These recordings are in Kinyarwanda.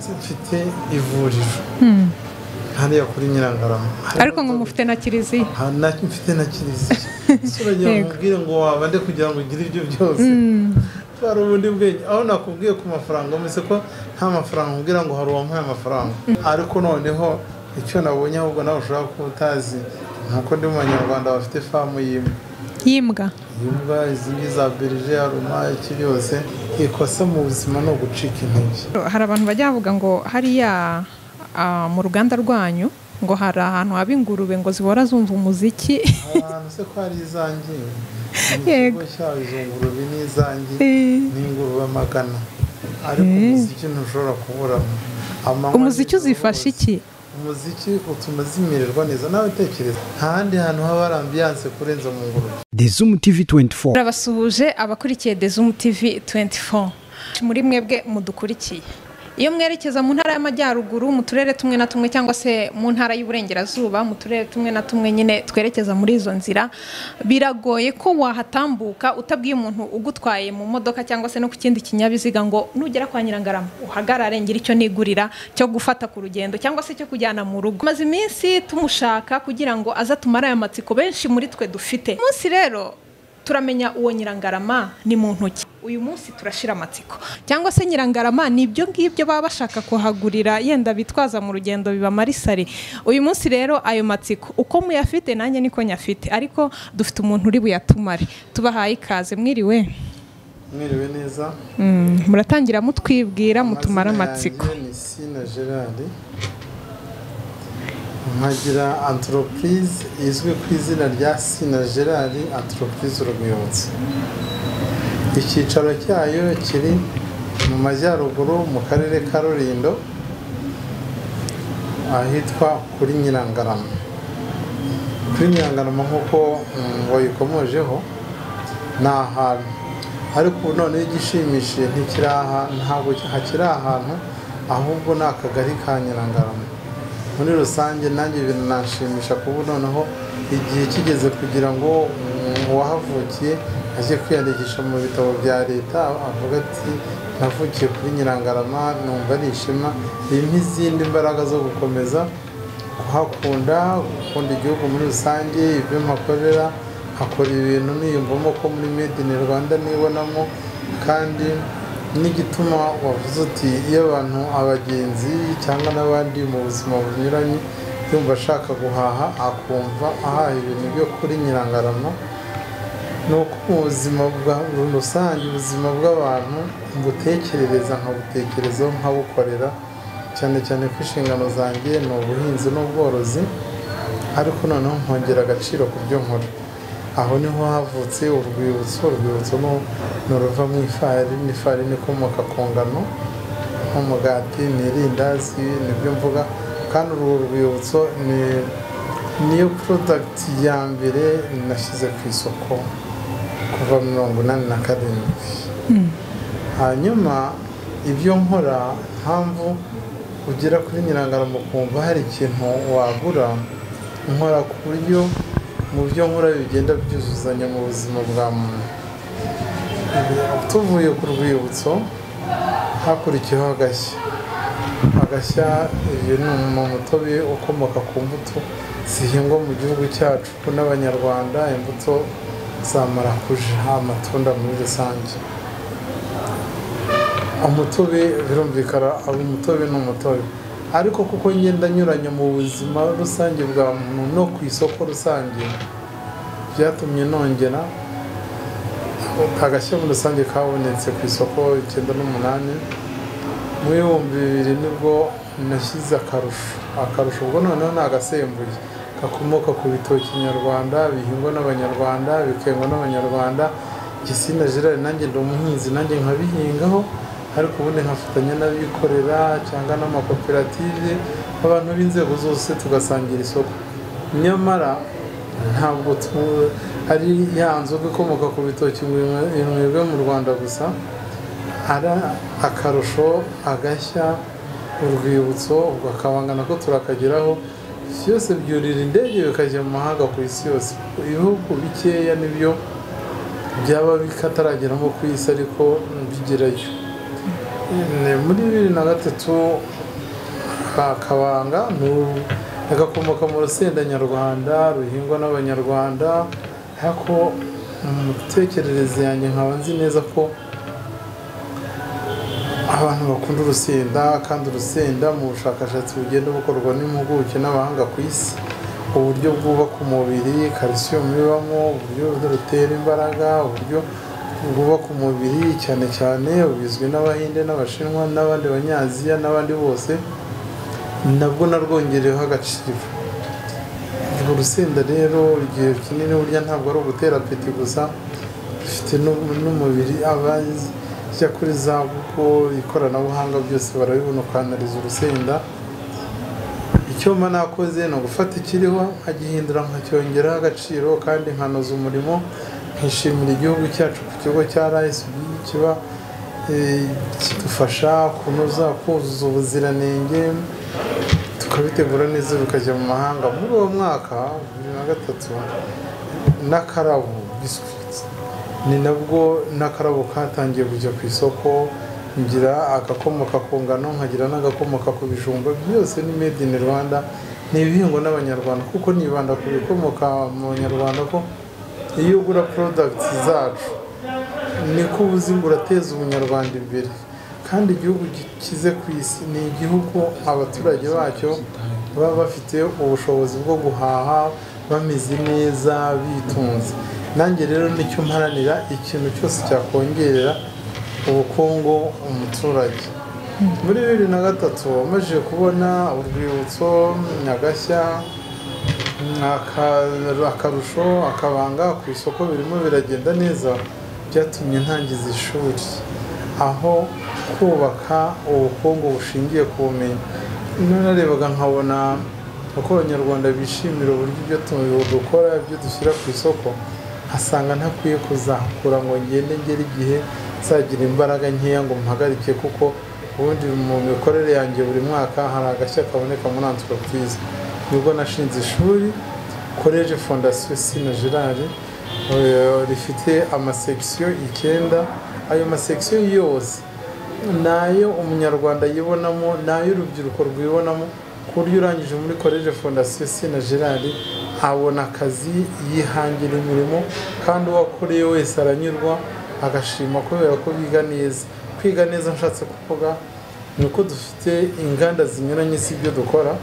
Mfite ivuriro hariya kuri Nyirangarama, ariko ngo mufite na kiliziya. Mfite na kiliziya. Uragira mubwire ngo waba nde kugira ngo ugire ibyo byose? Hari ubundi bwenge aho nakubwiye ku mafaranga, mbese ko nta mafaranga nkubwira ngo hari uwampaye amafaranga. Ariko noneho icyo nabonye ahubwo nawe ushobora kuba utazi, nkuko ndi mu banyarwanda bafite famu y'imbwa, imbwa izi ngizi za berger aruma, iki byose. Ikosa mu buzima ni ugucika intege. Hari abantu bajya bavuga ngo hariya mu ruganda rwanyu ngo hari ahantu haba ingurube ngo zihora zumva umuziki. Ahantu se ko hari izanjye? Ikigo cyawe izo ngurube ni izanjye, ni ingurube 100, ariko umuziki ntushobora kuburamo. Umuziki uzifasha iki? Umuziki utuma zimererwa neza. Nawe tekereza, nta handi hantu haba hari ambiance kurenza mu ngurube. Dezum TV 24. Turabasuhuje abakurikiye Dezum TV 24. Muri mwebwe mudukurikiye, iyo mwerekeza mu ntara y'Amajyaruguru mu turere tumwe na tumwe, cyangwa se mu ntara y'Uburengerazuba mu turere tumwe na tumwe, nyine twerekeza muri izo nzira, biragoye ko wahatambuka utabwiye umuntu ugutwaye mu modoka cyangwa se no ku kindi kinyabiziga ngo nugera kwa Nyirangarama uhagarare ngira icyo nigurira cyo gufata ku rugendo cyangwa se cyo kujyana mu rugo. Maze iminsi tumushaka kugira ngo aze atumare aya matsiko benshi muri twe dufite. Umunsi rero turamenya uwo Nyirangarama ni muntu ki. Uyu munsi turashira amatsiko, cyangwa se Nyirangarama ni ibyo ngibyo baba bashaka kuhagurira yenda bitwaza mu rugendo bibamara isari. Uyu munsi rero ayo matsiko uko muyafite nanjye niko nyafite, ariko dufite umuntu uri buyatumare. Tubahaye ikaze. Mwiriwe? Mwiriwe neza. Muratangira mutwibwira mutumara amatsiko. Ni Sina Gerard, nkagira entreprise izwi ku izina rya Sina Gerard Entreprise Urwibutso. Icyicaro cyayo kiri mu majyaruguru mu karere ka Rulindo, ahitwa kuri Nyirangarama. Kuri Nyirangarama nk'uko wayikomojeho ni ahantu, ariko noneho igishimishije ntikiri aha, ntabwo hakiri ahantu, ahubwo ni akagari ka Nyirangarama muri rusange. Nanjye binashimisha kuba noneho igihe kigeze kugira ngo uwahavukiye ajye kwiyandikisha mu bitabo bya leta avuga ati navukiye kuri Nyirangarama, numva ari ishema, bimpa izindi mbaraga zo gukomeza kuhakunda, gukunda igihugu muri rusange. Ibyo mpakorera, nkakora ibintu niyumvamo ko muri Made in Rwanda nibonamo, kandi n'igituma wavuze uti iyo abantu abagenzi cyangwa n'abandi mu buzima bunyuranye yumva ashaka guhaha akumva ahaha ibintu byo kuri Nyirangarama, ni uko mu buzima bwa rusange, ubuzima bw'abantu mbutekerereza, nkabutekerezaho, nkabukorera, cyane cyane ko inshingano zanjye ni ubuhinzi n'ubworozi, ariko noneho nkongera agaciro ku byo nkora. Aho niho havutse urwibutso. Urwibutso ni uruva mu ifarini, ifarini ikomoka ku ngano, nk'umugati, ni irindazi, nibyo mvuga. Kandi urwo rwibutso niyo product ya mbere nashyize ku isoko kuva 87. Hanyuma ibyo nkora, mpamvu ugera kuri Nyirangarama ukumva hari ikintu wagura, nkora ku buryo mu byo nkora bigenda byuzuzanya mu buzima bwa muntu. Tuvuye ku rwibutso hakurikiyeho agashya. Agashya iyo ni umutobe ukomoka ku mbuto zihingwa mu gihugu cyacu n'abanyarwanda, imbuto za marakuja, amatunda muri rusange. Umutobe birumvikana, umutobe ni umutobe, ariko kuko ngenda nyuranye mu buzima rusange bwa muntu no ku isoko rusange, byatumye nongera agashya muri rusange kabonetse ku isoko 98. Mu 2000 nibwo nashyize akarusho. Akarusho ubwo noneho ni agasembuye gakomoka ku bitoki nyarwanda, bihingwa n'abanyarwanda, bikengwa n'abanyarwanda. Sina Gerard nanjye ndi umuhinzi, nanjye nkabihingaho, ariko ubundi nkafatanya n'abikorera cyangwa n'amakoperative, abantu b'inzego zose tugasangira isoko. Nyamara ntabwo ari ya nzoga ikomoka ku bitoki ngo inywebwe mu Rwanda gusa, ari akarusho, agashya, urwibutso, ubwo akabangana ko turakageraho, byose byurira indege bikajya mu mahanga ku isi yose. Ibihugu bikeya nibyo byaba bikatarageramo ku isi, ariko bigerayo. Muri 2003 Akabanga agakomoka mu rusenda nyarwanda ruhingwa n'abanyarwanda, ariko mu mitekerereze yanjye nkaba nzi neza ko abantu bakunda urusenda, kandi urusenda mu bushakashatsi bugenda bukorwa n'impuguke n'abahanga ku isi, uburyo bwubaka umubiri, calcium ibamo, uburyo rutera imbaraga, uburyo bwubaka umubiri cyane cyane buzwi n'Abahinde n'Abashinwa n'abandi Banyaziya n'abandi bose, nabwo narwongereyeho agaciro. Urwo rusenda rero igihe kinini burya ntabwo ari ugutera apeti gusa, bifite n'umubiri abajya kuri za Google, ikoranabuhanga byose barabibona, ukanariza urusenda. Icyo mba nakoze ni ugufata ikiriho nkagihindura nkacyongeraho agaciro, kandi nkanoza umurimo, nkishimira igihugu cyacu ku kigo cya RSB kiba kidufasha kunoza kuzuza ubuziranenge, tukabitegura neza bikajya mu mahanga. Muri uwo mwaka 2003 n'akarabo biscuits, ni nabwo n'akarabo katangiye kujya ku isoko, ngira agakomoka ku ngano, nkagira n'agakomoka ku bijumba, byose ni made in Rwanda, ni ibihingwa n'abanyarwanda, kuko nibanda ku bikomoka mu banyarwanda, ko iyo ugura products zacu niko uba uzi ngo urateza umunyarwanda imbere. Kandi igihugu gikize ku isi ni igihugu abaturage bacyo baba bafite ubushobozi bwo guhaha, bameze neza, bitunze. Nanjye rero nicyo mparanira, ikintu cyose cyakongerera ubukungu umuturage. Muri 2003 wamaze kubona urwibutso Nyagashya, akarusho, akabanga ku isoko birimo biragenda neza, byatumye ntangiza ishuri aho kubaka ubukungu bushingiye ku bumenyi. Narebaga nkabona uko abanyarwanda bishimira uburyo ibyo dukora, ibyo dushyira ku isoko, nkasanga ntakwiye kuzakura ngo ngende ngere igihe nzagira imbaraga nkeya ngo mpagarike, kuko ubundi mu mikorere yanjye buri mwaka hari agashya kaboneka muri entreprise. Nibwo nashinze ishuri Collège Fondation Sina Gérard, rifite amasection 9. Ayo masection yose nayo umunyarwanda yibonamo, nayo urubyiruko rwibonamo, ku buryo urangije muri Collège Fondation Sina Gérard abona akazi, yihangira imirimo, kandi uwakoreye wese aranyurwa agashima kubera ko biga neza. Kwiga neza nshatse kuvuga ni uko dufite inganda zinyuranye z'ibyo dukora,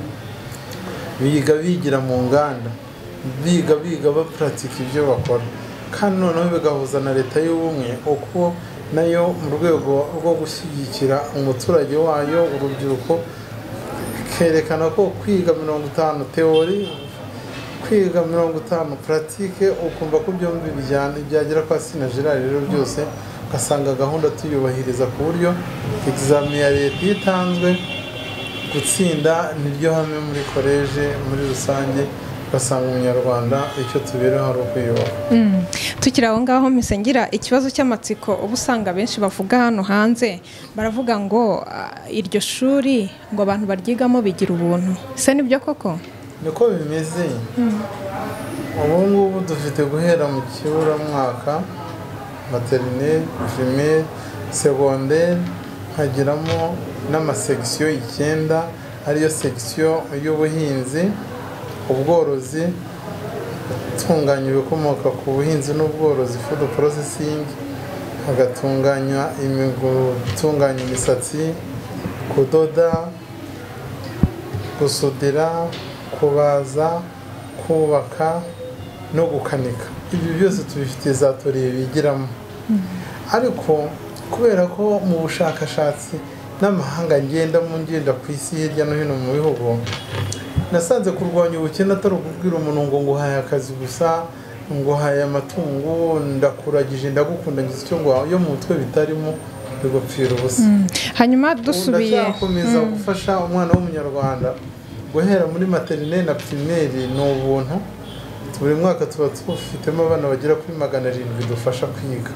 biga bigira mu nganda, biga bapratika ibyo bakora, kandi noneho bigahuza na leta y'ubumwe, uko nayo mu rwego rwo gushyigikira umuturage wayo urubyiruko, kerekana ko kwiga 50 teori, kwiga 50 pratique, ukumva ko byombi bijyana. Byagera kwa Sina Gérard rero byose ugasanga gahunda tuyubahiriza, ku buryo examen ya leta itanzwe gutsinda niryo hame muri college muri rusange, ugasanga umunyarwanda icyo tubereho ari ukwiyubaka. Tukiri aho ngaho mpise ngira ikibazo cy'amatsiko. Uba usanga benshi bavuga hano hanze baravuga ngo iryo shuri ngo abantu baryigamo bigira ubuntu, se nibyo koko? Niko bimeze. Ubu ngubu dufite guhera mu kiburamwaka, maternelle, primaire, secondaire, nkagiramo n'amasection 9, ariyo section y'ubuhinzi, ubworozi, gutunganya ibikomoka ku buhinzi n'ubworozi, food processing, hagatunganya gutunganya imisatsi, kudoda, gusudira, kubaza, kubaka no gukanika. Ibi byose tubifitiye za toriye bigiramo. Ariko kubera ko mu bushakashatsi n'amahanga ngenda mu ngenda ku isi hirya no hino mu bihugu, nasanze kurwanya ubukene atari ukubwira umuntu ngo nguhaye akazi gusa, nguhaye amatungo, ndakuragije, ndagukunda, ngize icyo ngo yo mu mutwe bitarimo, bigupfira ubusa. Hanyuma dusubiye ndacyakomeza gufasha umwana w'umunyarwanda guhera muri maternelle na primaire ni ubuntu. Buri mwaka tuba tufitemo abana bagera kuri 700 dufasha kwiga.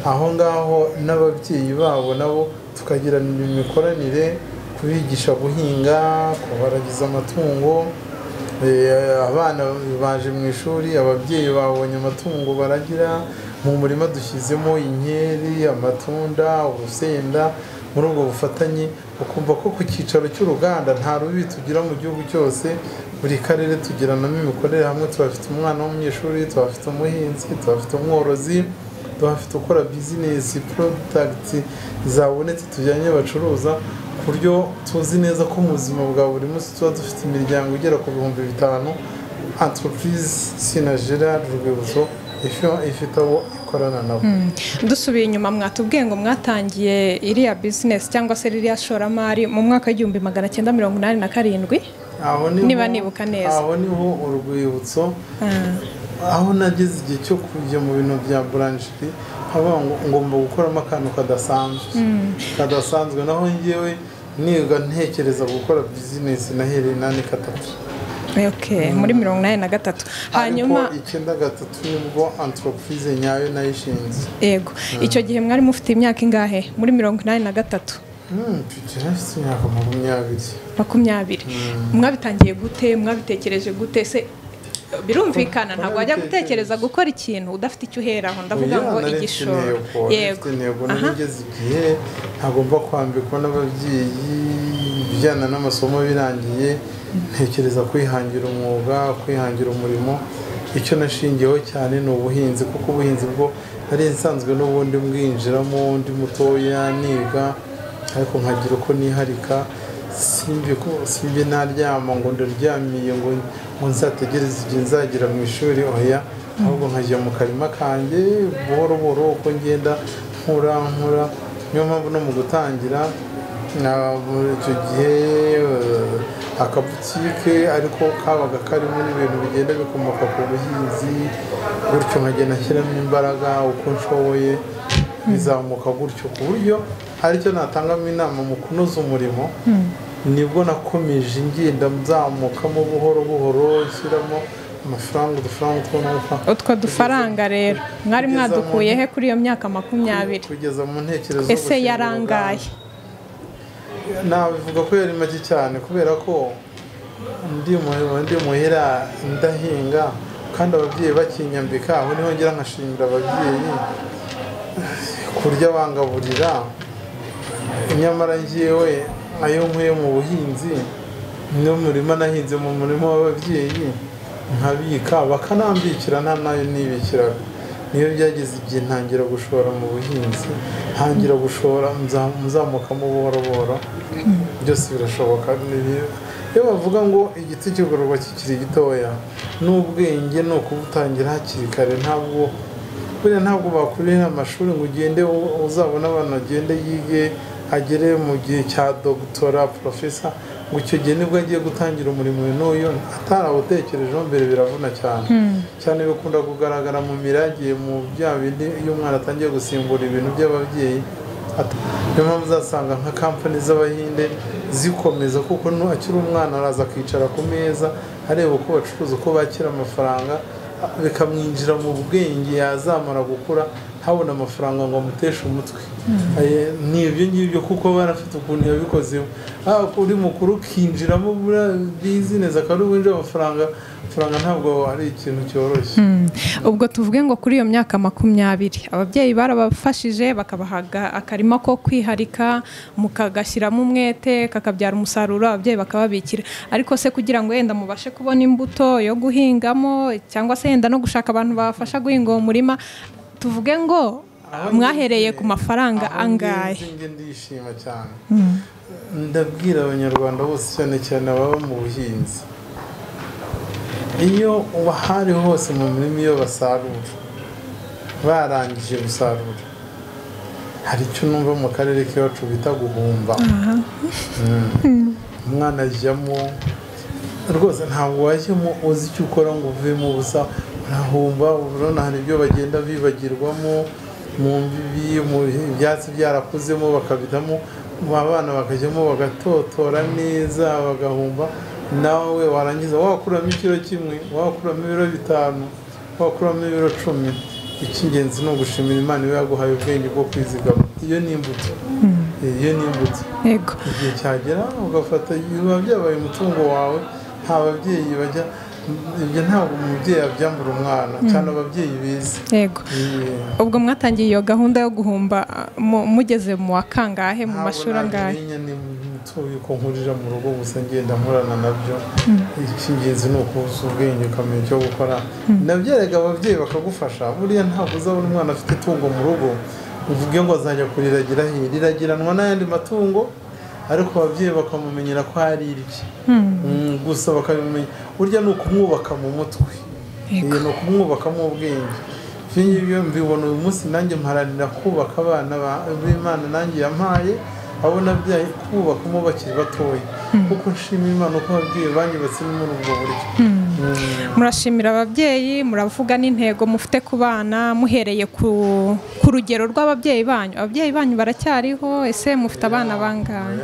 Aho ngaho n'ababyeyi babo nabo tukagirana imikoranire, kubigisha guhinga, kubaragiza amatungo. Abana baje mu ishuri, ababyeyi babonye amatungo baragira, mu murima dushyizemo inkeri, amatunda, urusenda, Muri ubwo bufatanye ukumva ko ku cyicaro cy'uruganda nta rubi tugira mu gihugu cyose, buri karere tugiranamo imikorere hamwe. Tuhafite umwana w'umunyeshuri, tuhafite umuhinzi, tuhafite umworozi, tuhafite ukora bizinesi, product zabonetse tujyanye bacuruza, ku buryo tuzi neza ko mu buzima bwa buri munsi tuba dufite imiryango igera ku 5000. Entreprise Sina Gerard Rwibutso ifite abo ikorana nabo. Dusubiye inyuma, mwatubwiye ngo mwatangiye iriya business cyangwa se ririya shoramari mu mwaka w'1987, niba nibuka neza. Aho niho urwibutso, aho nageze igihe cyo kujya mu bintu bya boulangerie, haba ngomba gukoramo akantu kadasanzwe. Naho ngewe niga ntekereza gukora business nahereye 83. Okay, muri 83. Hanyuma 93 nibwo entreprise nyayo nayishinze. Yego. Icyo gihe mwari mufite imyaka ingahe muri 83? Mfite imyaka 20. Mwabitangiye gute? Mwabitekereje gute se? Birumvikana ntabwo wajya gutekereza gukora ikintu udafite icyo uheraho, ndavuga ngo igishoro. Yego, intego nigeze igihe ntagomba kwambikwa n'ababyeyi, ibijyana n'amasomo birangiye ntekereza kwihangira umwuga, kwihangira umurimo. Icyo nashingiyeho cyane ni ubuhinzi, kuko ubuhinzi bwo nari nsanzwe n'ubundi mbwinjiramo ndi mutoya niga, ariko nkagira uko niharika, simbi naryama ngo ndaryamiye ngo nzategereze igihe nzagera mu ishuri, oya, ahubwo nkajya mu karima kanjye buhoro buhoro uko ngenda nkura. Niyo mpamvu no mu gutangira icyo gihe akabutike ariko kabaga karimo n'ibintu bigenda bikomoka ku buhinzi, gutyo nkagenda nshyiramo imbaraga uko nshoboye, bizamuka gutyo, ku buryo aricyo natangamo inama mu kunoza umurimo. Nibwo nakomeje ngenda nzamukamo buhoro buhoro, nshyiramo amafaranga, udufaranga. Utwo dufaranga rero mwari mwadukuye he kuri iyo myaka 20? Kugeza mu ntekerezo. Ese yarangaye? Nabivuga ko yari make cyane, kubera ko ndi muhira ndahinga, kandi ababyeyi bakinyambika. Aho niho ngira nkashimira ababyeyi kurya bangaburira, nyamara ngewe ayo nkuye mu buhinzi n'umurima nahinze mu murima w'ababyeyi nkabika, bakanambikira nta nayo nibikiraga. Niyo byageze igihe ntangira gushora mu buhinzi, ntangira gushora nzamukamo buhoro buhoro, byose birashoboka. Iyo bavuga ngo igiti kigororwa kikiri gitoya, n'ubwenge ni ukubutangira hakiri kare. Ntabwo buriya ntabwo bakurira amashuri ngo ugende uzabona abantu agende yige agere mu gihe cya doctora professor, ngo icyo gihe nibwo agiye gutangira umurimo n'uyu atarawutekerejeho mbere. Biravuna cyane cyane, bikunda kugaragara mu mirage, mu bya bindi iyo umwana atangiye gusimbura ibintu by'ababyeyi. Niyo mpamvu uzasanga nka kampani z'abahinde zikomeza, kuko akiri umwana araza akicara ku meza areba uko bacuruza, uko bakira amafaranga, bikamwinjira mu bwenge. Yazamara gukura ntabona amafaranga ngo amuteshe umutwe. Ni ibyo ngibyo, kuko barafite ukuntu yabikozeho. Uri mukuru ukinjiramo bizinesi akaba ari winjira amafaranga ntabwo ari ikintu cyoroshye. Ubwo tuvuge ngo kuri iyo myaka 20 ababyeyi barabafashije, bakabahaga akarima ko kwiharika, mukagashyiramo umwete kakabyara umusaruro, ababyeyi bakababikira. Ariko se kugira ngo yenda mubashe kubona imbuto yo guhingamo, cyangwa se yenda no gushaka abantu babafasha guhinga uwo murima, tuvuge ngo mwahereye ku mafaranga angahe? Ndishima cyane, ndabwira abanyarwanda bose, cyane cyane ababa mu buhinzi, iyo hari hose mu mirima iyo basarura barangije gusarura, hari icyo numva mu karere k'iwacu bita guhumba. Umwana ajyamo rwose, ntabwo wajyamo uzi icyo ukora ngo uvemo ubusa, urahumba. Urabona hari ibyo bagenda bibagirwamo mu mbibi, mu ibyatsi byarakuzemo bakabitamo, abana bakajyamo bagatotora neza bagahumba. Nawe warangiza wakuramo ikiro kimwe, wakuramo ibiro 5, wakuramo ibiro 10. Icy'ingenzi ni ugushimira Imana iba yaguhaye ubwenge bwo kwizigama. Iyo ni imbuto, iyo ni imbuto. Igihe cyagera ugafata, biba byabaye umutungo wawe. Nta babyeyi bajya Ibyo ntabwo umubyeyi abyambura umwana, cyane ababyeyi bize. Yego. Ubwo mwatangiye iyo gahunda yo guhumba mugeze mu wa kangahe, mu mashuri angahe? Ntabwo ko nkurira mu rugo gusa, ngenda nkorana nabyo. Icy'ingenzi ni ukubuza ubwenge, ukamenya icyo gukora. Nabyerega ababyeyi bakagufasha. Buriya ntabwo uzabona umwana afite itungo mu rugo uvuge ngo azajya kuriragira he, riragiranwa n'ayandi matungo, ariko ababyeyi bakamumenyera ko hari irye gusa, bakabimenya. Burya ni ukumwubaka mu mutwe, ni ukumwubakamo ubwenge. Ibyo ngibyo mbibona uyu munsi, nanjye mparanira kubaka abana b'Imana nanjye yampaye, abo nabyaye, kubakamo bakiri batoya, kuko nshima Imana uko ababyeyi banyubatse muri ubwo buryo. Murashimira ababyeyi, muravuga n'intego mufite ku bana muhereye ku rugero rw'ababyeyi banyu. Ababyeyi banyu baracyariho? Ese mufite abana bangahe?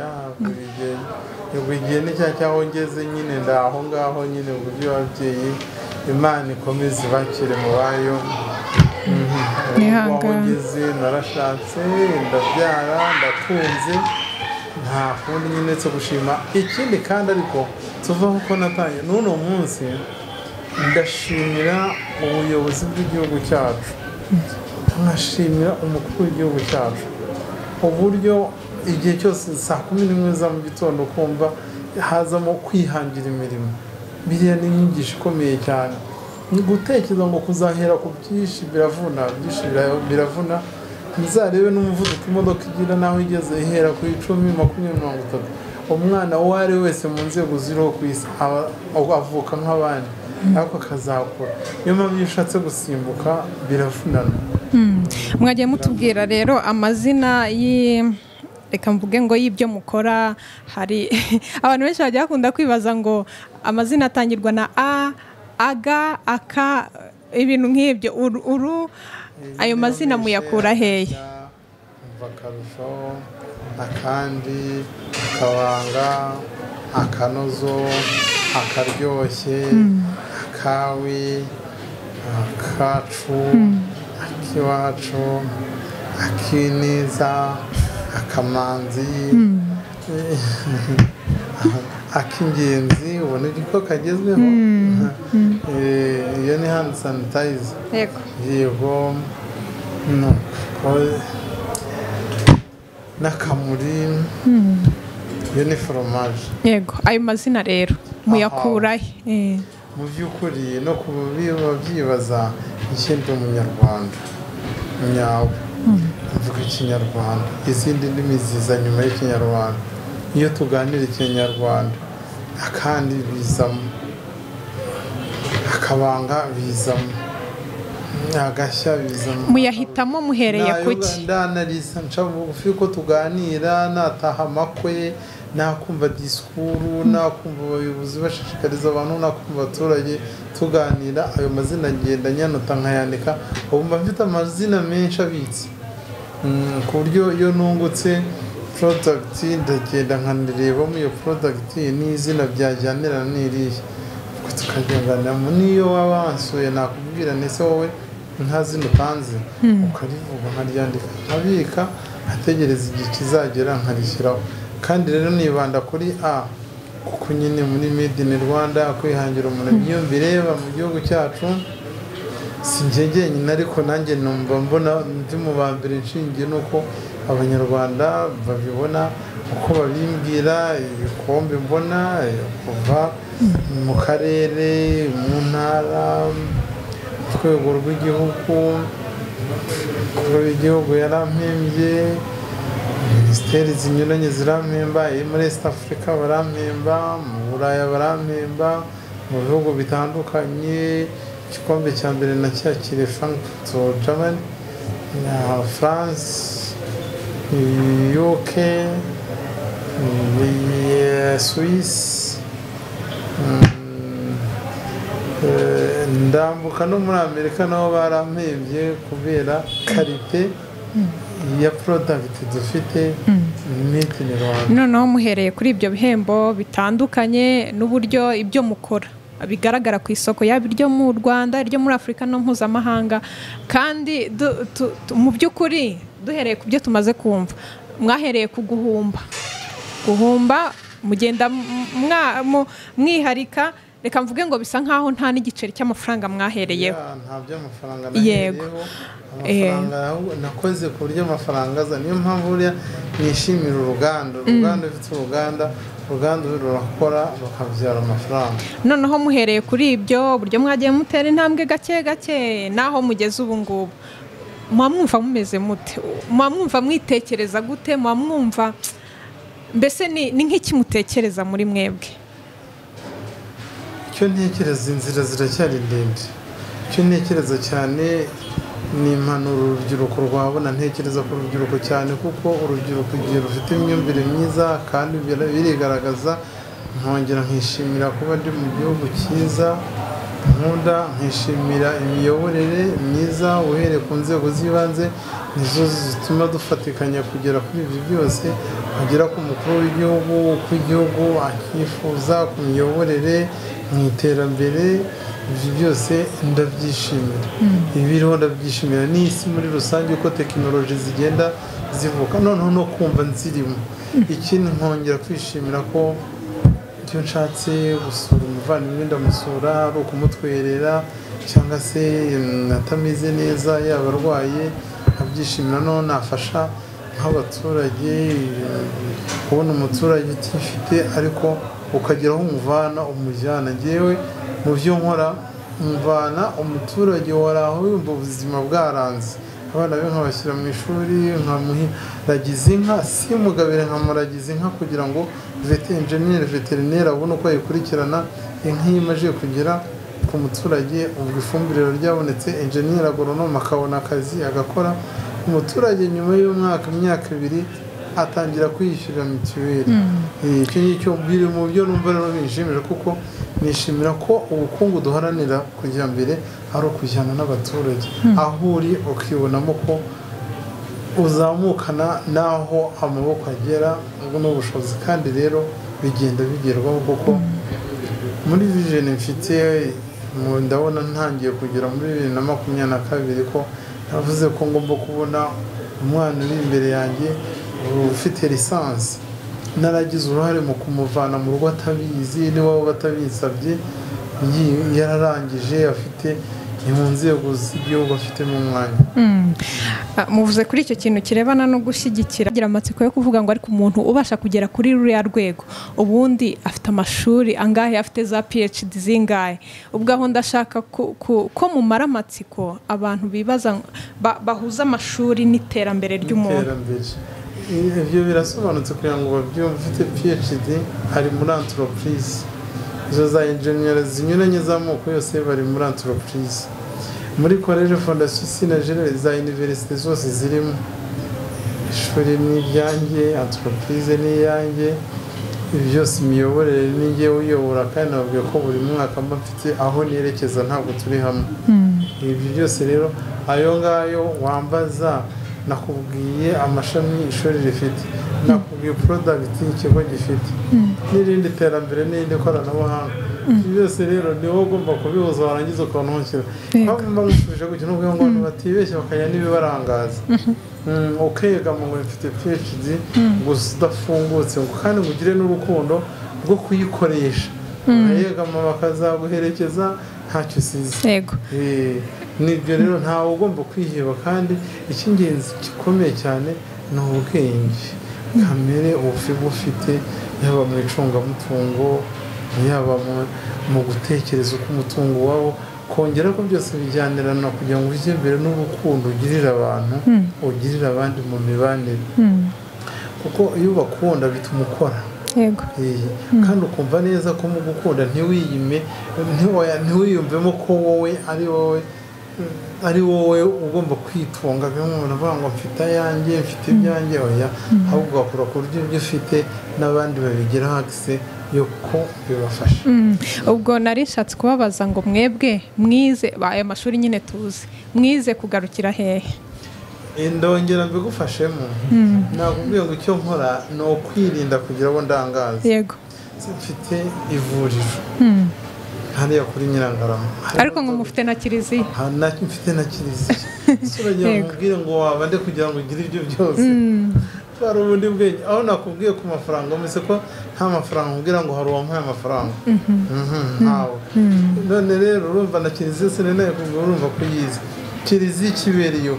Ubwo igihe ni cya cyaho ngeze nyine, ndaho ngaho nyine. Uburyo ababyeyi, Imana ikomeze ibakire mu bayo. Aho ngeze narashatse, ndabyara, ndatunze, nta kundi nyine cyo gushima. Ikindi kandi ariko tuvaho ko natangiye n'uno munsi, ndashimira ubuyobozi bw'igihugu cyacu, nkashimira umukuru w'igihugu cyacu, uburyo igihe cyose 11:00 za mu gitondo kumva hazamo kwihangira imirimo. Biriya ni inyigisho ikomeye cyane. Gutekereza ngo kuzahera ku byinshi biravuna, byinshi biravuna. Ntizarebe n'umuvuduko imodoka igira naho igeze, ihera ku 10, 20, 30. Umwana uwo ari we wese mu nzego ziriho ku isi avuka nk'abandi, ariko akazakura. Niyo mpamvu iyo ushatse gusimbuka biravunana. Mwagiye mutubwira rero amazina reka mvuge ngo y'ibyo mukora. Hari abantu benshi bajya bakunda kwibaza ngo amazina atangirwa na A, aga, aka, ibintu nk'ibyo, uru, ayo mazina muyakura hehe? Akarusho, akandi, akabanga, akanozo, akaryoshye, akawi, akacu, akiwacu, akineza, akamanzi, ak'ingenzi, ubona ko kagezweho. Iyo ni hand sanitizer. Yego. N'akamuri, iyo ni foromaje. Yego. Ayo mazina rero muyakura he? Mu by'ukuri no kubyibaza, ikindi umunyarwanda nyawe mvuga ikinyarwanda, izindi ndimi ziza nyuma y'ikinyarwanda. Iyo tuganira ikinyarwanda, akandi bizamo, akabanga bizamo, agashya bizamo. Muyahitamo muhereye kuki? Ndanariza nca bugufi ko tuganira, nataha amakwe, nakumva disikuru, nakumva abayobozi bashishikariza abantu, nakumva abaturage tuganira, ayo mazina ngenda nyanota nkayandika. Ubu mba mfite amazina menshi abitse, ku buryo iyo nungutse product ndagenda nkanirebamo iyo product n'izina byajyanirana n'iriya, tukagendanamo. N'iyo waba wansuye nakubwira ndetse wowe nta zina utanze, ukarivuga nkaryandika, nkabika, nkategereza igihe kizagera nkarishyiraho. Kandi rero nibanda kuri A, kuko nyine muri Made in Rwanda, kwihangira umurimo, iyo mbireba mu gihugu cyacu si njye jyenyine, ariko nanjye numva mbona ndi mu ba mbere, nshingiye nuko abanyarwanda babibona, uko babimbwira, ibikombe mbona kuva mu karere, mu ntara, ku rwego rw'igihugu. Umukuru w'igihugu yarampembye, minisiteri zinyuranye zirampemba, muri East Africa barampemba, mu Buraya barampemba, mu bihugu bitandukanye. Igikombe cya mbere nacyakiriye Frankfurt, Germany, na France, UK, Suisse, ndambuka no muri Amerika nabo barampembye kubera qualité ya product dufite Made in Rwanda. Noneho muhereye kuri ibyo bihembo bitandukanye n'uburyo ibyo mukora bigaragara ku isoko, yaba iryo mu Rwanda, iryo muri Afurika no mpuzamahanga, kandi mu by'ukuri duhereye ku byo tumaze kumva, mwahereye ku guhumba, mugenda mwiharika Reka mvuge ngo bisa nkaho nta n'igiceri cy'amafaranga mwahereyeho. Nta by'amafaranga nahereyeho. Amafaranga nakoze ku buryo amafaranga aza, niyo mpamvu buriya nishimira uruganda. Uruganda ufite uruganda rurakora rukabyara amafaranga. Noneho muhereye kuri ibyo buryo mwagiye mutera intambwe gake gake naho mugeze ubu ngubu, mwamwumva mumeze mute? Mwamwumva mwitekereza gute? Mwamwumva mbese ni nk'iki mutekereza muri mwebwe? Icyo ntekereza, inzira ziracyari ndende. Icyo ntekereza cyane ni impanuro urubyiruko rwabona. Ntekereza ku rubyiruko cyane kuko urubyiruko igihe rufite imyumvire myiza kandi birigaragaza. Nkongera nkishimira kuba ndi mu gihugu cyiza nkunda, nkishimira imiyoborere myiza uhereye ku nzego z'ibanze, nizo zituma dufatikanya kugera kuri ibyo byose, agera ku mukuru w'igihugu, uko igihugu akifuza ku miyoborere mu iterambere. Ibyo byose ndabyishimira, ibiriho ndabyishimira n'isi muri rusange uko tekinoloji zigenda zivuka, noneho no kumva nzirimo. Ikindi nkongera kwishimira ko iyo nshatse gusura umuvandimwe ndamusura, ari ukumutwerera cyangwa se atameze neza yaba arwaye nkabyishimira. Noneho nafasha nk'abaturage, kubona umuturage utifite ariko ukagera aho umuvana umujyana. Ngewe mu byo nkora mvana umuturage wari aho yumva ubuzima bwaranze, abana be nkabashyira mu ishuri, nkamuragiza inka, simugabire nkamuragiza inka kugira ngo enjeniyeri veterineri abone uko ayikurikirana. Inka iyo imaze kugera ku muturage ubwo ifumbire ryabonetse, enjeniyeri agoronome akabona akazi agakora. Umuturage nyuma y'umwaka, imyaka ibiri atangira kwiyishyurira mituweli. Icyo ngicyo biri mu byo numva rero binshimira, kuko nishimira ko ubukungu duharanira kujya mbere ari ukujyana n'abaturage, aho uri ukibonamo ko uzamukana n'aho amaboko agera n'ubushobozi. Kandi rero bigenda bigerwaho kuko muri vision mfite ndabona ntangiye kugera muri 2022 ko navuze ko ngomba kubona umwana uri imbere yanjye ufite lisansi, naragize uruhare mu kumuvana mu rugo atabizi, niba batabinsabye, yararangije afite mu nzego z'igihugu afitemo umwanya. Muvuze kuri icyo kintu kirebana no gushyigikira, agira amatsiko yo kuvuga ngo ariko umuntu ubasha kugera kuri ruriya rwego ubundi afite amashuri angahe, afite za PhD zingahe? Ubwo aho ndashaka ko mumara amatsiko abantu bibaza bahuza amashuri n'iterambere ry'umuntu. Ibyo birasobanutse kugira ngo babyumve. Ufite PhD ari muri entreprise, izo za engineer zinyuranye z'amoko yose bari muri entreprise, muri college fondation Sina za université zose zirimo. Ishuri ni iryanjye, entreprise ni iyanjye, ibi byose imiyoborere ni njye uyobora, kandi nababwiye ko buri mwaka mba mfite aho nerekeza, ntabwo turi hamwe. Ibi byose rero ayo ngayo wambaza, nakubwiye amashami ishuri rifite, nakubwiye product ikigo gifite, n'irindi terambere n'irindi koranabuhanga. Ibyo byose rero ni wowe ugomba kubihuza, warangiza ukantushyira. Mpamvu nkusubije gutyo ni ukugira ngo abantu batibeshya bakajya n'ibibarangaza. Ukegama ngo mfite PhD gusa udafungutse, ngo kandi ngo ugire n'urukundo rwo kuyikoresha, ukayegama bakazaguherekeza ntacyo usize. Nibyo rero ntawe ugomba kwiheba, kandi icy'ingenzi gikomeye cyane ni ubwenge kamere ufite, yaba mu icungamutungo, yaba mu gutekereza uko umutungo wabo, kongera ko byose bijyanirana kugira ngo ujye imbere n'urukundo ugirira abantu, ugirira abandi mu mibanire. Kuko iyo ubakunda bituma ukora. Kandi ukumva neza ko mu gukunda ntiwiyime, ntiwiyumvemo ko wowe ari wowe ugomba kwitunga. Bimwe baravuga ngo mfite ayanjye, mfite ibyanjye, oya, ahubwo ugakora ku buryo ibyo ufite n'abandi babigiraho akise yo ko bibafasha. Ubwo nari nshatse kubabaza ngo mwebwe mwize aya mashuri nyine tuzi, mwize kugarukira hehe? Ndongera mbigufashemo, nakubwiye ngo icyo nkora ni ukwirinda kugira abo ndangaza. Yego. Mfite ivuriro hariya kuri Nyirangarama, ariko ngo mufite na kiliziya. Mfite na kiliziya. Uragira ngo mubwire ngo waba nde kugira ngo ugire ibyo byose? Hari ubundi bwenge aho nakubwiye ku mafaranga, mbese ko nta mafaranga nkubwira ngo hari uwamuhaye amafaranga, ntawe. None rero urumva na kiliziya sinanaye kubwira, urumva ko yize kiliziya ikibereyeho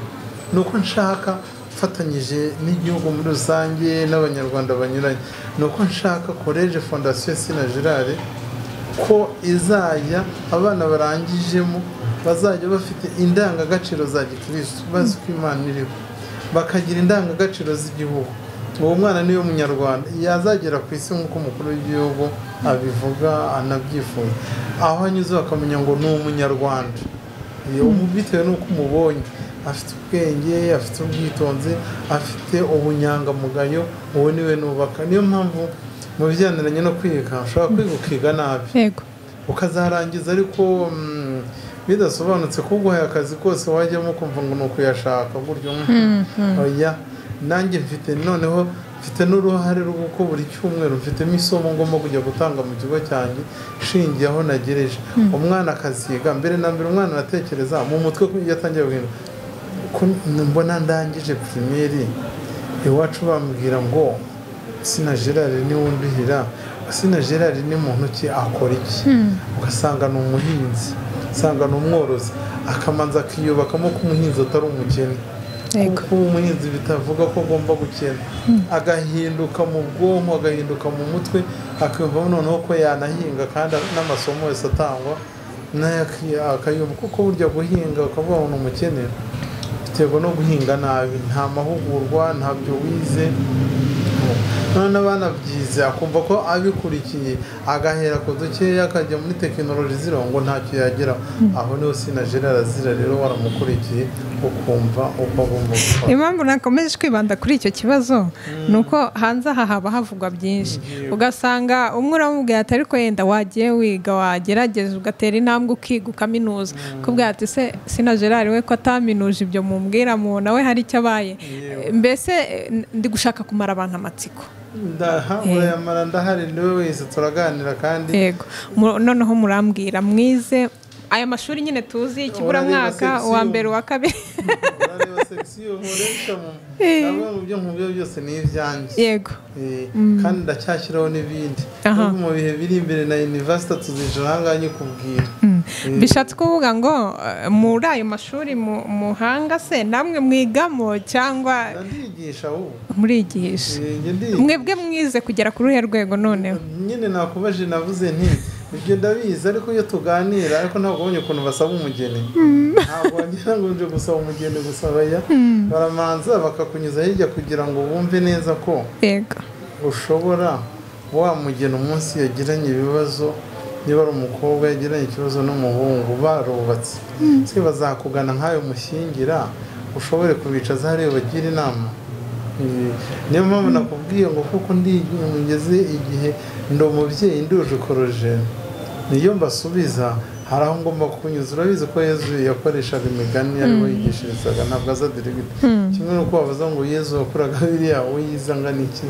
ni uko nshaka mfatanyije n'igihugu muri rusange n'abanyarwanda banyuranye, ni uko nshaka Collège Fondation Sina Gérard ko izajya abana barangijemo bazajya bafite indangagaciro za gikristo, bazi ko Imana iriho, bakagira indangagaciro z'igihugu. Uwo mwana niyo munyarwanda yazagera ku isi nk'uko umukuru w'igihugu abivuga anabyifuza, aho anyuze bakamenya ngo ni umunyarwanda bitewe n'uko umubonye afite ubwenge, afite ubwitonzi, afite ubunyangamugayo, uwo niwe nubaka. Niyo mpamvu mu bijyaniranye no kwiga ushobora kwiga ukiga nabi ukazarangiza ariko bidasobanutse, kuguhaye akazi kose wajyamo ukumva ngo ni ukuyashaka gutyo. Oya, nanjye mfite noneho mfite n'uruhare rw'uko buri cyumweru mfitemo isomo ngomba kujya gutanga mu kigo cyanjye nshingiye aho nagereje. Umwana akaziga mbere na mbere, umwana aratekereza mu mutwe iyo atangiye guhinduka. Ko mbona ndangije primaire iwacu bambwira ngo Sina Gérard ni wundihira, Sina Gérard ni muntu ki, akora iki? Ugasanga ni umuhinzi, usanga ni umworozi, akamanza akiyubakamo ko umuhinzi atari umukene, kuko umuhinzi bitavuga ko agomba gukena, agahinduka mu bwonko, agahinduka mu mutwe, akiyumvamo noneho ko yanahinga kandi n'amasomo yose atangwa nayo akayumva. Kuko burya guhinga ukavuga ngo ni umukene biterwa no guhinga nabi, nta mahugurwa, ntabyo wize. None abana byize akumva ko abikurikiye agahera ku dukeya akajya muri tekinoloji ziriho ngo ntacyo yageraho. Aho niho Sina Gérard azira rero, waramukurikiye ukumva uko agomba gukora. Impamvu nakomeje kwibanda kuri icyo kibazo ni uko hanze aha haba havugwa byinshi, ugasanga umwe uramubwira ati ariko yenda wagiye wiga, wagerageza ugatera intambwe ukiga ukaminuza, ukubwira ati se Sina Gérard we ko ataminuje ibyo mumbwira mu nawe hari icyo abaye. Mbese ndi gushaka kumara abantu amatsiko. Urayamara, ndahari niwe wese turaganira kandi. Yego, noneho murambwira mwize aya mashuri nyine tuzi ikiburamwaka uwa mbere uwa kabiri. Urareba section nkoresha mu byo nkubyo byose ni ibyanjye. Yego. Kandi ndacyashyiraho n'ibindi mu bihe biri imbere na university tuzicara ahangaha nyikubwira. Bishatse kuvuga ngo muri ayo mashuri muhanga se namwe mwigamo cyangwa ndigisha? Ubu murigisha. Mwebwe mwize kugera kuri uruhe rwego noneho? Nyine nakubaje navuze nti ibyo ndabizi, ariko iyo tuganira ariko ntabwo ubonye ukuntu basaba umugeni, ntabwo wagira ngo nje gusaba umugeni gusa, baya baramanza bakakunyuza hirya kugira ngo bumve neza ko ushobora wa mugeni umunsi yagiranye ibibazo, niba ari umukobwa yagiranye ikibazo n'umuhungu barubatse, se bazakugana nk'ayo mushyingira ushobore kubicaza hariya bagira inama. Niyo mpamvu nakubwiye ngo kuko ngeze igihe ndi umubyeyi nduje ukoroje, niyo mbasubiza hari aho ngomba kunyuza. Urabizi ko Yezu yakoreshaga imigani ariho yigishirizaga, ntabwo aza dirigite. Kimwe n'uko bavuze ngo Yezu wakoraga biriya wiyiza angana iki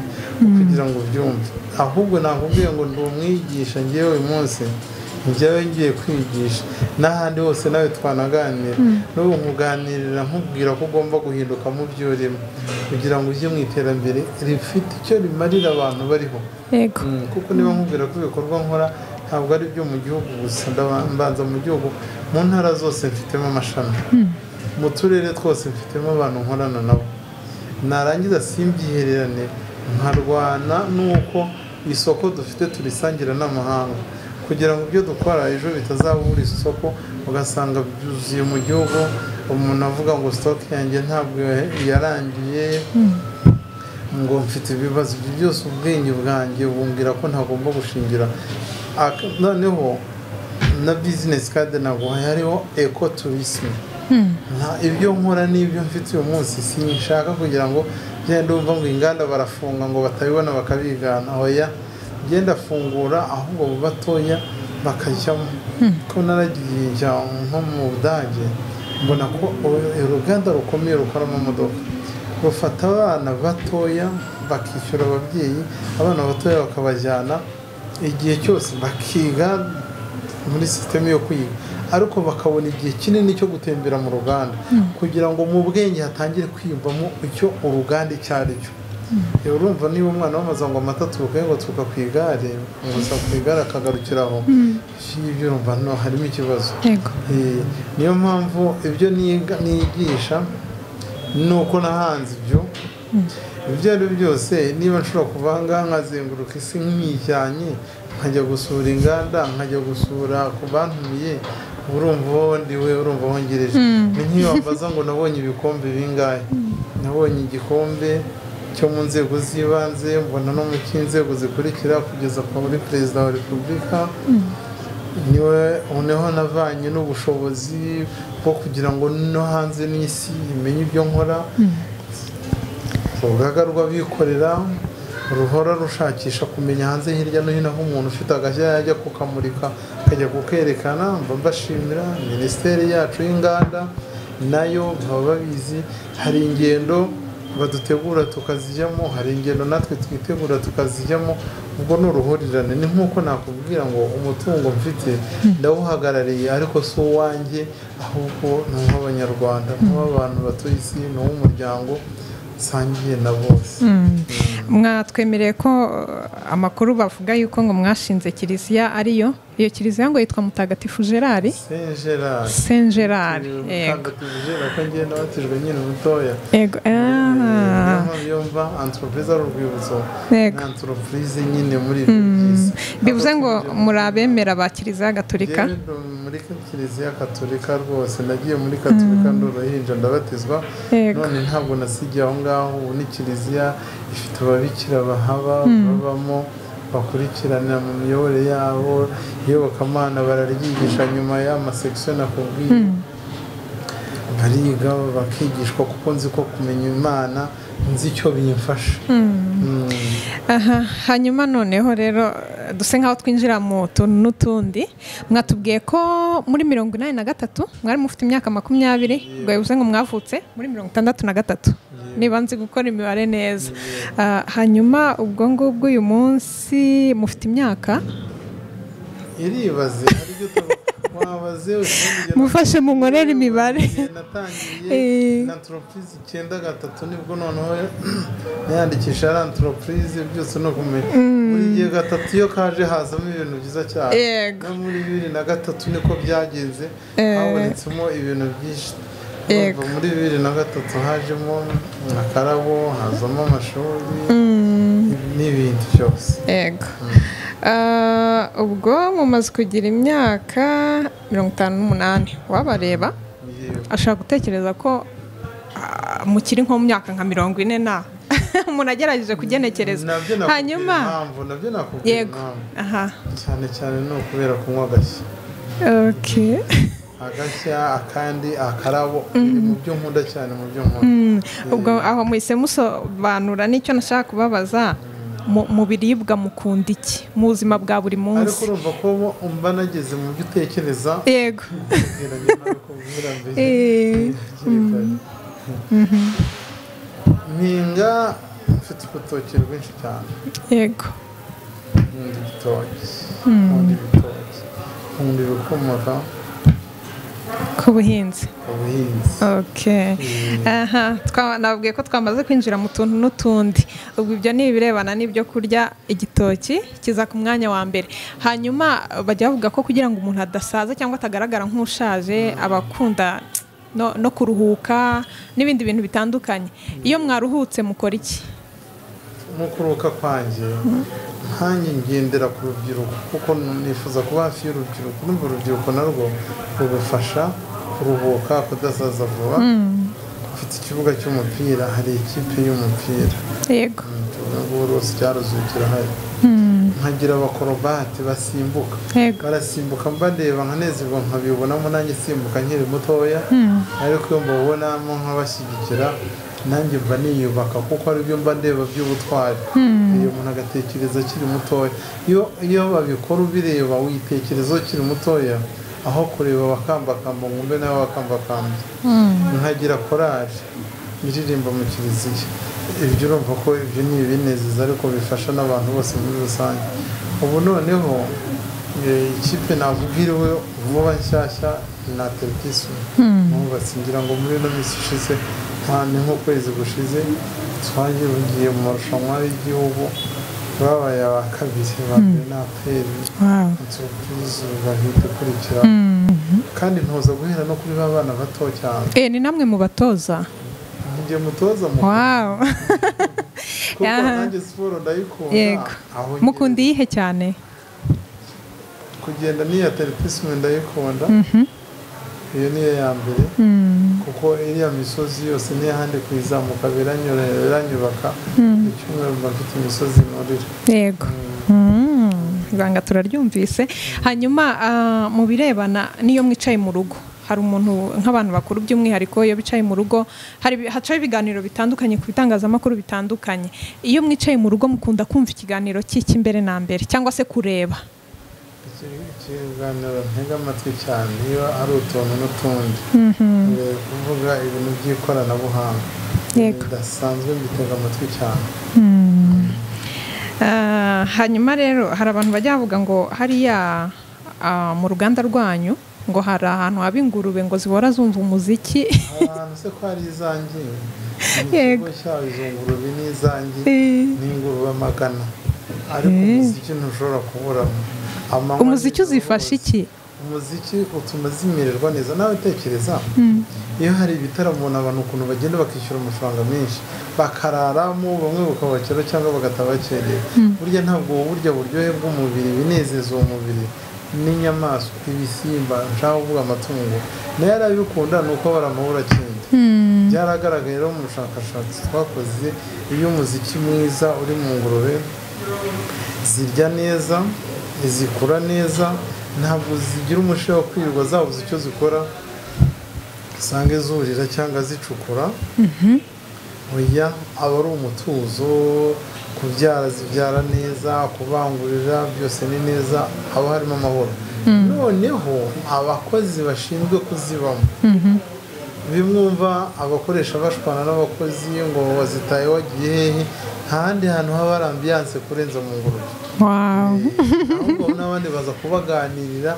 kugira ngo ubyumve. Ahubwo nakubwiye ngo ndi umwigisha ngewe uyu munsi njyewe ngiye kwigisha n'ahandi hose nawe twanaganira, n'ubu nkuganirira nkubwira ko ugomba guhinduka mu byo urimo kugira ngo ujye mu iterambere rifite icyo rimarira abantu bariho. Kuko niba nkubwira ko ibikorwa nkora ntabwo ari ibyo mu gihugu gusa, mbanza mu gihugu, mu ntara zose mfitemo amashami, mu turere twose mfitemo abantu nkorana nabo, narangiza simbyihererane nkarwana n'uko isoko dufite turisangira n'amahanga kugira ngo ibyo dukora ejo bitazabura isoko, ugasanga byuzuye mu gihugu, umuntu avuga ngo stock yanjye ntabwo yarangiye, ngo mfite ibibazo. Ibyo byose ubwenge bwanjye bumbwira ko ntagomba gushingira. Noneho na business card naguhaye hariho eco tourism. Ibyo nkora n'ibyo mfite uyu munsi sinshaka kugira ngo genda umva ngo inganda barafunga ngo batabibona bakabigana. Oya, genda fungura ahubwo batoya bakajyamo. Ko naragiye nko mu Budage mbona ko uruganda rukomeye rukora amamodoka rufata abana batoya bakishyura ababyeyi, abana batoya bakabajyana igihe cyose bakiga muri system yo kwiga, ariko bakabona igihe kinini cyo gutembera mu ruganda kugira ngo mu bwenge hatangire kwiyumvamo icyo uruganda icyo ari cyo. Urumva niba umwana wamaze ngo amata aturuka ngo aturuka ku igare, ngo ku igare akagarukira aho, ibyo urumva no harimo ikibazo. Niyo mpamvu ibyo nigisha nuko nahanze ibyo ibyo ari byose. Niba nshobora kuva aha ngaha nkazenguruka isi nkijyanye, nkajya gusura inganda, nkajya gusura ku bantumiye, urumva ndiwe, urumva wongereje. Ni nk'iyo wambaza ngo nabonye ibikombe bingahe, nabonye igikombe cyo mu nzego z'ibanze, mbona no mu cy'inzego zikurikira kugeza kuri perezida wa repubulika. Niwe noneho navanye n'ubushobozi bwo kugira ngo no hanze n'isi imenye ibyo nkora. Urugaga rw'abikorera ruhora rushakisha kumenya hanze hirya no hino aho umuntu ufite agashya yajya kukamurika akajya kukerekana. Mba mbashimira minisiteri yacu y'inganda nayo baba babizi, hari ingendo badutegura tukazijyamo, hari ingendo natwe twitegura tukazijyamo. Ubwo ni uruhurirane. Ni nk'uko nakubwira ngo umutungo mfite ndawuhagarariye, ariko si uwanjye, ahubwo ni uw'Abanyarwanda, ni uw'abantu batuye isi, ni uw'umuryango nsangiye na bose. Mwatwemereye ko amakuru bavuga yuko ngo mwashinze kiliziya, ariyo iyo kiliziya ngo yitwa Mutagatifu Gerard, Saint Gerard. Mutagatifu Gerard ko ngiye nabatijwe nyine mutoya. Yego. Yumva entreprise ari urwibutso, entreprise nyine muri ibyo byiza. Bivuze ngo muri abemera ba kiliziya gatolika? Muri kiliziya katolika rwose, nagiye muri katolika ndi uruhinja ndabatizwa, none ntabwo nasigiye aho ngaho. Ubu ni kiliziya ifite ababikira bahaba babamo, bakurikiranira mu miyoborere yabo, iyobokamana bararyigisha nyuma y'amasekisiyo nakubwiye, bariga bakigishwa, kuko nzi ko kumenya Imana nzi icyo bimfasha. Aha, hanyuma noneho rero duse nkaho twinjira mu tuntu n'utundi. Mwatubwiye ko muri 83 mwari mufite imyaka 20, ubwo bivuze ngo mwavutse muri 63, niba nzi gukora imibare neza. Hanyuma ubwo ngubwo uyu munsi mufite imyaka iribaze wabaze mufashe mu nkorera imibare. Natangiye na entreprise 93, nibwo noneho nayandikisha ari entreprise, byose no kumenya. Muri gihe gatatu iyo kaje hazamo ibintu byiza cyane. No muri 2003 niko byagenze, habonetsemo ibintu byinshi. Muri 2003 hajemo akarabo, hazamo amashuri n'ibindi byose. Yego. Ubwo mumaze kugira imyaka 58, wabareba ashobora gutekereza ko mukiri nko mu myaka nka 40 na umuntu agerageje kugenekereza. Hanyuma nabyo nakubwira impamvu cyane cyane ni ukubera kunywa agashya. Okay. Agashya akandi akarabo biri mu byo nkunda cyane, mu byo nkunda. Ubwo aho muhise musobanura n'icyo nashaka kubabaza. Mu biribwa mukunda iki mu buzima bwa buri munsi? Ariko urumva ko mba nageze mu byo utekereza. Yego. Mpinga mfite urutoki rwinshi cyane. Yego. Nkunda ibitoki, nkunda ibitoki, nkunda ibikomoka ku buhinzi. Okay. Aha, nababwiye ko twamaze kwinjira mu tuntu n'utundi. Ubwo ibyo ni ibirebana n'ibyo kurya, igitoki kiza ku mwanya wa mbere. Hanyuma bajya bavuga ko kugira ngo umuntu adasaza cyangwa atagaragara nk'ushaje, abakunda no kuruhuka n'ibindi bintu bitandukanye. Iyo mwaruhutse mukora iki? Mu kuruhuka kwanjye nkanjye ngendera ku rubyiruko, kuko nifuza kuba hafi y'urubyiruko. Numva urubyiruko narwo rugufasha kuruhuka, kudasaza vuba. Mfite ikibuga cy'umupira, hari ikipe y'umupira. Yego. Ubu rwose cyaruzuye kirahari. Nkagira abakorobate basimbuka, barasimbuka mbandeba nkanezerwa, nkabibonamo nanjye simbuka nkiri mutoya, ariko iyo mbabonamo nkabashyigikira nanjye mba niyubaka, kuko ari byo mba ndeba by'ubutwari. Iyo umuntu agatekereza akiri mutoya, iyo babikora ubireba witekereza ukiri mutoya, aho kureba bakambakamba ngo mbe nawe bakambakamba. Nkagira korali iririmba mu kiliziya. Ibyo urumva ko ibyo ni ibinezeza, ariko bifasha n'abantu bose muri rusange. Ubu noneho ikipe navuga iriwe vuba nshyashya na atletisme nubatse, ngira ngo muri ino minsi ishize, nta ni nk'ukwezi gushize, Twagiye mu marushanwa y'igihugu, babaye aba kabiri, ba mbere na APR, entreprise bahita ikurikira. Kandi ntoza guhera no kuri ba bana bato cyane. Ni namwe mu batoza? Njye mutoza mu. Wow. Kuko nanjye siporo ndayikunda. Yego. Mukunda iyihe cyane? Kugenda ni athlétisme ndayikunda. Iyo niyo ya mbere. Kuko iriya misozi yose niyo handi kuyizamuka biranyubaka. Icyumweru mba mfite imisozi nurira. Yego. Ibanga turaryumvise. Hanyuma mu birebana niyo mwicaye mu rugo, hari umuntu nk'abantu bakuru by'umwihariko iyo bicaye mu rugo hari hacaye ibiganiro bitandukanye ku bitangazamakuru bitandukanye. Iyo mwicaye mu rugo mukunda kumva ikiganiro cy'iki mbere na mbere cyangwa se kureba? Ikiganiro ntega amatwi cyane iyo ari utuntu n'utundi, kuvuga ibintu by'ikoranabuhanga bidasanzwe mbitega amatwi cyane. Hanyuma rero hari abantu bajya bavuga ngo hariya mu ruganda rwanyu ngo hari ahantu haba ingurube ngo zihora zumva umuziki. Ahantu se ko hari izanjye? Yego, cyaba izo ngurube ni izanjye, ni ingurube amagana, ariko umuziki ntushobora kuburamo. Umuziki uzifasha iki? Umuziki utuma zimererwa neza. Nawe tekereza iyo hari ibitaramo abantu ukuntu bagenda bakishyura amafaranga menshi bakararamo, bamwe bakabakera cyangwa bagatabakerera. Burya ntabwo burya buryohe bw'umubiri binezeza uwo mubiri n'inyamaswa, ibisimba, nshaka kuvuga amatungo nayo arabikunda, ni uko baramubura kindi. Byaragaragaye rero mu bushakashatsi twakoze, iyo umuziki mwiza uri mu ngurube zirya neza, zikura neza, ntabwo zigira umushinga wo kwirirwa zabuze icyo zikora, usanga zurira cyangwa zicukura. Oya, aba ari umutuzo, kubyara zibyara neza, kubangurira byose ni neza, haba harimo amahoro. Noneho abakozi bashinzwe kuzibamo, bimwumva abakoresha bashwana n'abakozi ngo bazitaye wagiye hehe, nta handi hantu haba hari ambiyanse kurenza mu ngurube. Ahubwo n'abandi baza kubaganirira,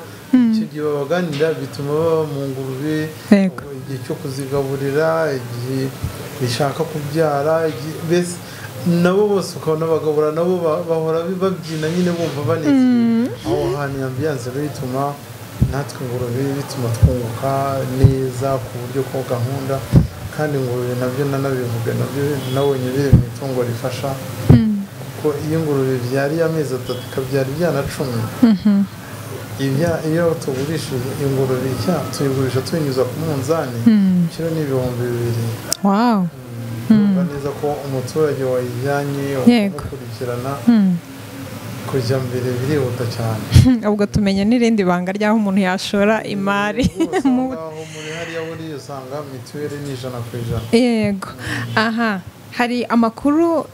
icyo gihe babaganirira bituma baba mu ngurube igihe cyo kuzigaburira, igihe bishaka kubyara, mbese nabo bose ukabona bagabura nabo bahora babyina nyine bumva banezerewe. Aho hantu ambiyanse rero ituma natwe ingurube bituma twunguka neza ku buryo ko gahunda. Kandi ingurube nabyo nanabivuga, nabyo nabonye biri mu itungo rifasha, kuko iyo ingurube ibyariye amezi 3 ikabyara ibyana 10, iyo tugurishije ingurube tuyigurisha tuyinyuza ku munzani, kiro ni 2000. Wow. Urumva neza ko umuturage wayijyanye ukamukurikirana kujya mbere birihuta cyane. Ubwo tumenye n'irindi banga ry'aho umuntu yashora imari. Muri hariya buriya usanga mituweli ni 100%. Yego. Aha hari amakuru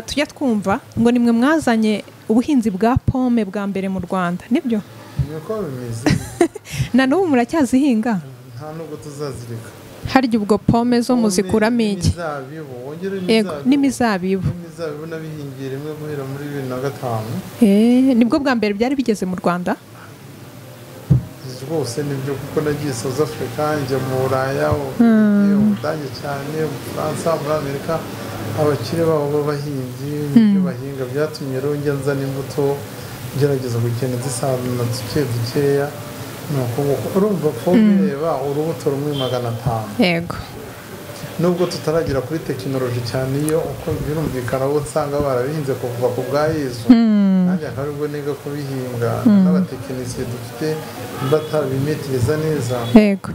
tujya twumva ngo nimwe mwazanye ubuhinzi bwa pome bwa mbere mu Rwanda, nibyo? Niko bimeze. Na n'ubu muracyazihinga? Nta nubwo tuzazirika. Harya ubwo pome zo muzikuramo iki? Yego, n'imizabibu. Imizabibu nabihingiye rimwe guhera muri 2005. Nibwo bwa mbere byari bigeze mu Rwanda? Rwose nibyo, kuko nagiye South Africa, njya mu Buraya, Ubudage cyane, Bufaransa, muri Amerika, abakire babo b'abahinzi nibyo bahinga, byatumye rero njya nzana imbuto ngerageza kugenda nzisarura duke dukeya. Urumva pome reba urubuto rumwe 500. Yego. Nubwo tutaragera kuri tekinoloji cyane, iyo uko birumvikana bo nsanga barabihinze kuva ku bwa Yezu, nanjye akaba aribwo niga kubihinga, n'abatekinisiye dufite batabimetiriza neza. Yego.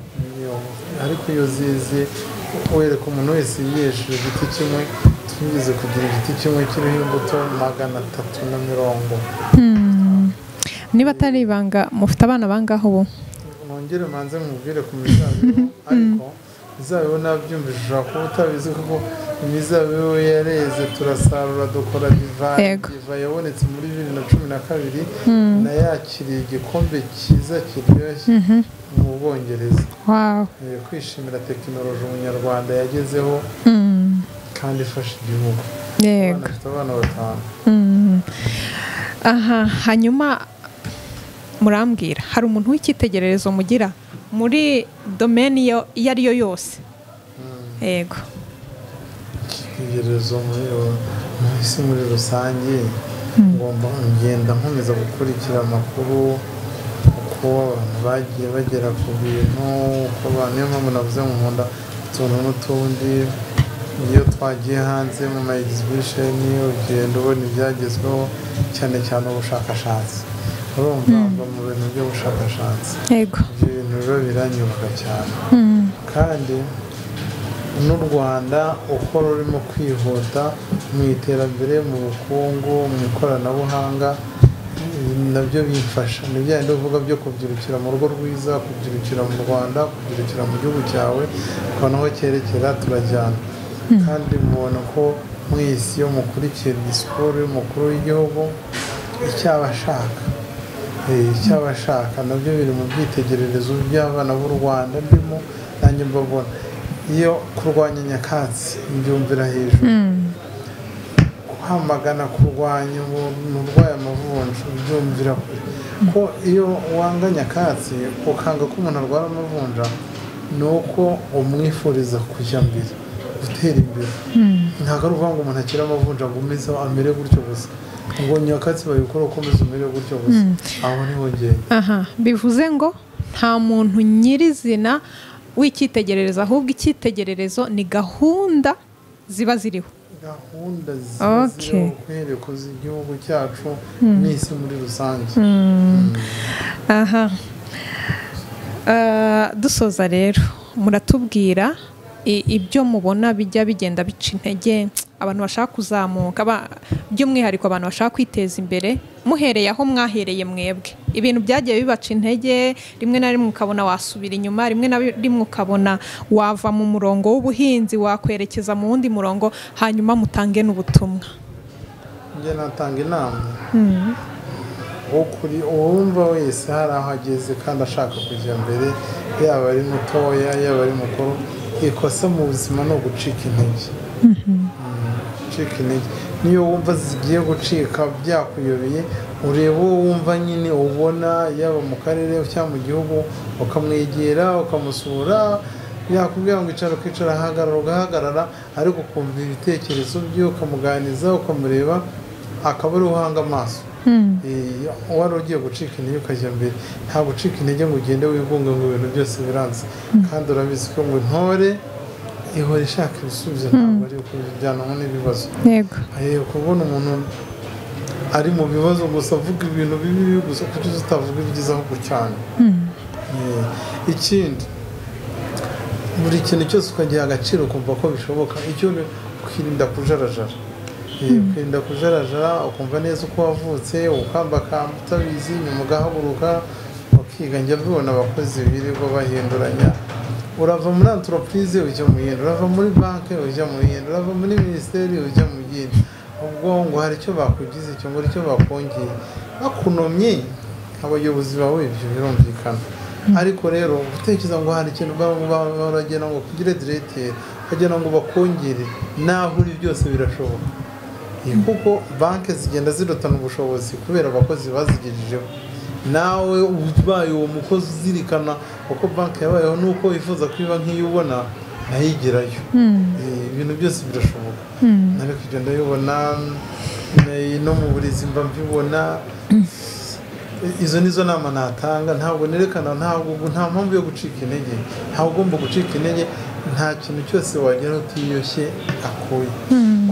Ariko iyo zize wereka umuntu wese yiyesheje igiti kimwe, twigeze kugira igiti kimwe kiriho imbuto 330. Niba atari ibanga mufite abana bangaho ubu? Nongere manze mubwire ku mizabibu, ariko imizabibu nabyumvise ushobora kuba utabizi, kuko imizabibu yareze turasarura dukora divayi. Divayi yabonetse muri 2012, nayakiriye igikombe cyiza kiryoshye mu Bwongereza. Kwishimira tekinoloji umunyarwanda yagezeho kandi ifasha igihugu. Yego. Afite abana 5. Aha hanyuma murambwira hari umuntu w'icyitegererezo mugira muri domaine iyo ari yo yose? Yego. Icyitegererezo mu isi muri rusange, ngomba ngenda nkomeza gukurikira amakuru uko abantu bagiye bagera ku bintu, uko abantu, niyo mpamvu navuze ngo nkunda utuntu n'utundi. Iyo twagiye hanze mu ma exhibition ugenda ubona ibyagezweho, cyane cyane ubushakashatsi. Urumva mba mu bintu by'ubushakashatsi. Yego. Ibyo bintu rero biranyubaka cyane. Kandi n'u Rwanda uko rurimo kwihuta mu iterambere, mu bukungu, mu ikoranabuhanga, nabyo bimfasha. Ni bya bindi uvuga byo kubyirukira mu rugo rwiza, kubyirukira mu Rwanda, kubyirukira mu gihugu cyawe, ukabona aho cyerekera, turajyana. Kandi mubona ko mwese iyo mukurikiye disikuru y'umukuru w'igihugu, icyo aba ashaka nabyo biri mu byitegererezo by'abana b'u Rwanda ndimo nanjye mbabona. Iyo kurwanya nyakatsi mbyumvira hejuru, kwamagana kurwanya umuntu urwaye amavunja mbyumvira kure, ko iyo wanga nyakatsi ukanga ko umuntu arwara amavunja, ni uko umwifuriza kujya mbere, gutera imbere. Ntabwo ari ukuvuga ngo umuntu akire amavunja ngo umeze amere gutyo gusa, ngo nyakatsi bayikora ukomeze umere gutyo gusa. Aho niho ngenda. Aha bivuze ngo nta muntu nyirizina w'icyitegererezo, ahubwo icyitegererezo ni gahunda ziba ziriho. Gahunda ziba ziriho kwereka igihugu cyacu n'isi muri rusange. Aha dusoza rero, muratubwira ibyo mubona bijya bigenda bica intege abantu bashaka kuzamuka, by'umwihariko abantu bashaka kwiteza imbere, muhereye aho mwahereye mwebwe, ibintu byagiye bibaca intege, rimwe na rimwe ukabona wasubira inyuma, rimwe na rimwe ukabona wava mu murongo w'ubuhinzi wakwerekeza mu wundi murongo, hanyuma mutange n'ubutumwa. Njye natanga inama ukuri uwumva wese hari aho ageze kandi ashaka kujya mbere, yaba ari mutoya, yaba ari mukuru, ikosa mu buzima ni ugucika intege. Gucika intege, niyo wumva zigiye gucika byakuyobeye, ureba uwo wumva nyine ubona, yaba mu karere cyangwa mu gihugu, ukamwegera, ukamusura, yakubwira ngo icara ukicara, ahagarara ugahagarara, ariko ukumva ibitekerezo bye, ukamuganiza, ukamureba, akaba ari uhanga amaso. Wari ugiye gucika intege ukajya mbere. Nta gucika intege ngo ugende wigunge ngo ibintu byose biranze, kandi urabizi ko ngo intore ihora ishaka ibisubizo, ntabwo ari ukujyanwa n'ibibazo. Kubona umuntu ari mu bibazo gusa, avuga ibintu bibi gusa, kuki utavuga ibyiza ahubwo cyane? Ikindi, buri kintu cyose ukagiha agaciro, ukumva ko bishoboka. Icyo ukirinda kujarajara, kwirinda kujarajara, ukumva neza uko wavutse, ukambakamba utabizi, nyuma ugahaguruka ukiga. Njya mbibona abakozi birirwa bahinduranya, urava muri entreprise ujya mu yindi, urava muri banki ujya mu yindi, urava muri minisiteri ujya mu yindi, ubwo ngo hari icyo bakugize, icyo ngo hari icyo bakongeye, bakunomye abayobozi bawe, ibyo birumvikana. Ariko rero gutekereza ngo hari ikintu baragenda ngo kugire diregiteri, bagira ngo bakongere, naho uri byose birashoboka. Kuko banki zigenda zirutana ubushobozi kubera abakozi bazigejejeho. Nawe ubaye uwo mukozi, uzirikana uko banki yabayeho n'uko wifuza kwiba nk'iyo ubona nayo igerayo. Ibintu byose birashoboka. Ariko ibyo ndabibona no mu burezi mba mbibona. Izo nizo nama natanga. Ntabwo nerekana, ntabwo, nta mpamvu yo gucika intege, ntabwo ugomba gucika intege. Nta kintu cyose wagera utiyoshye akuye,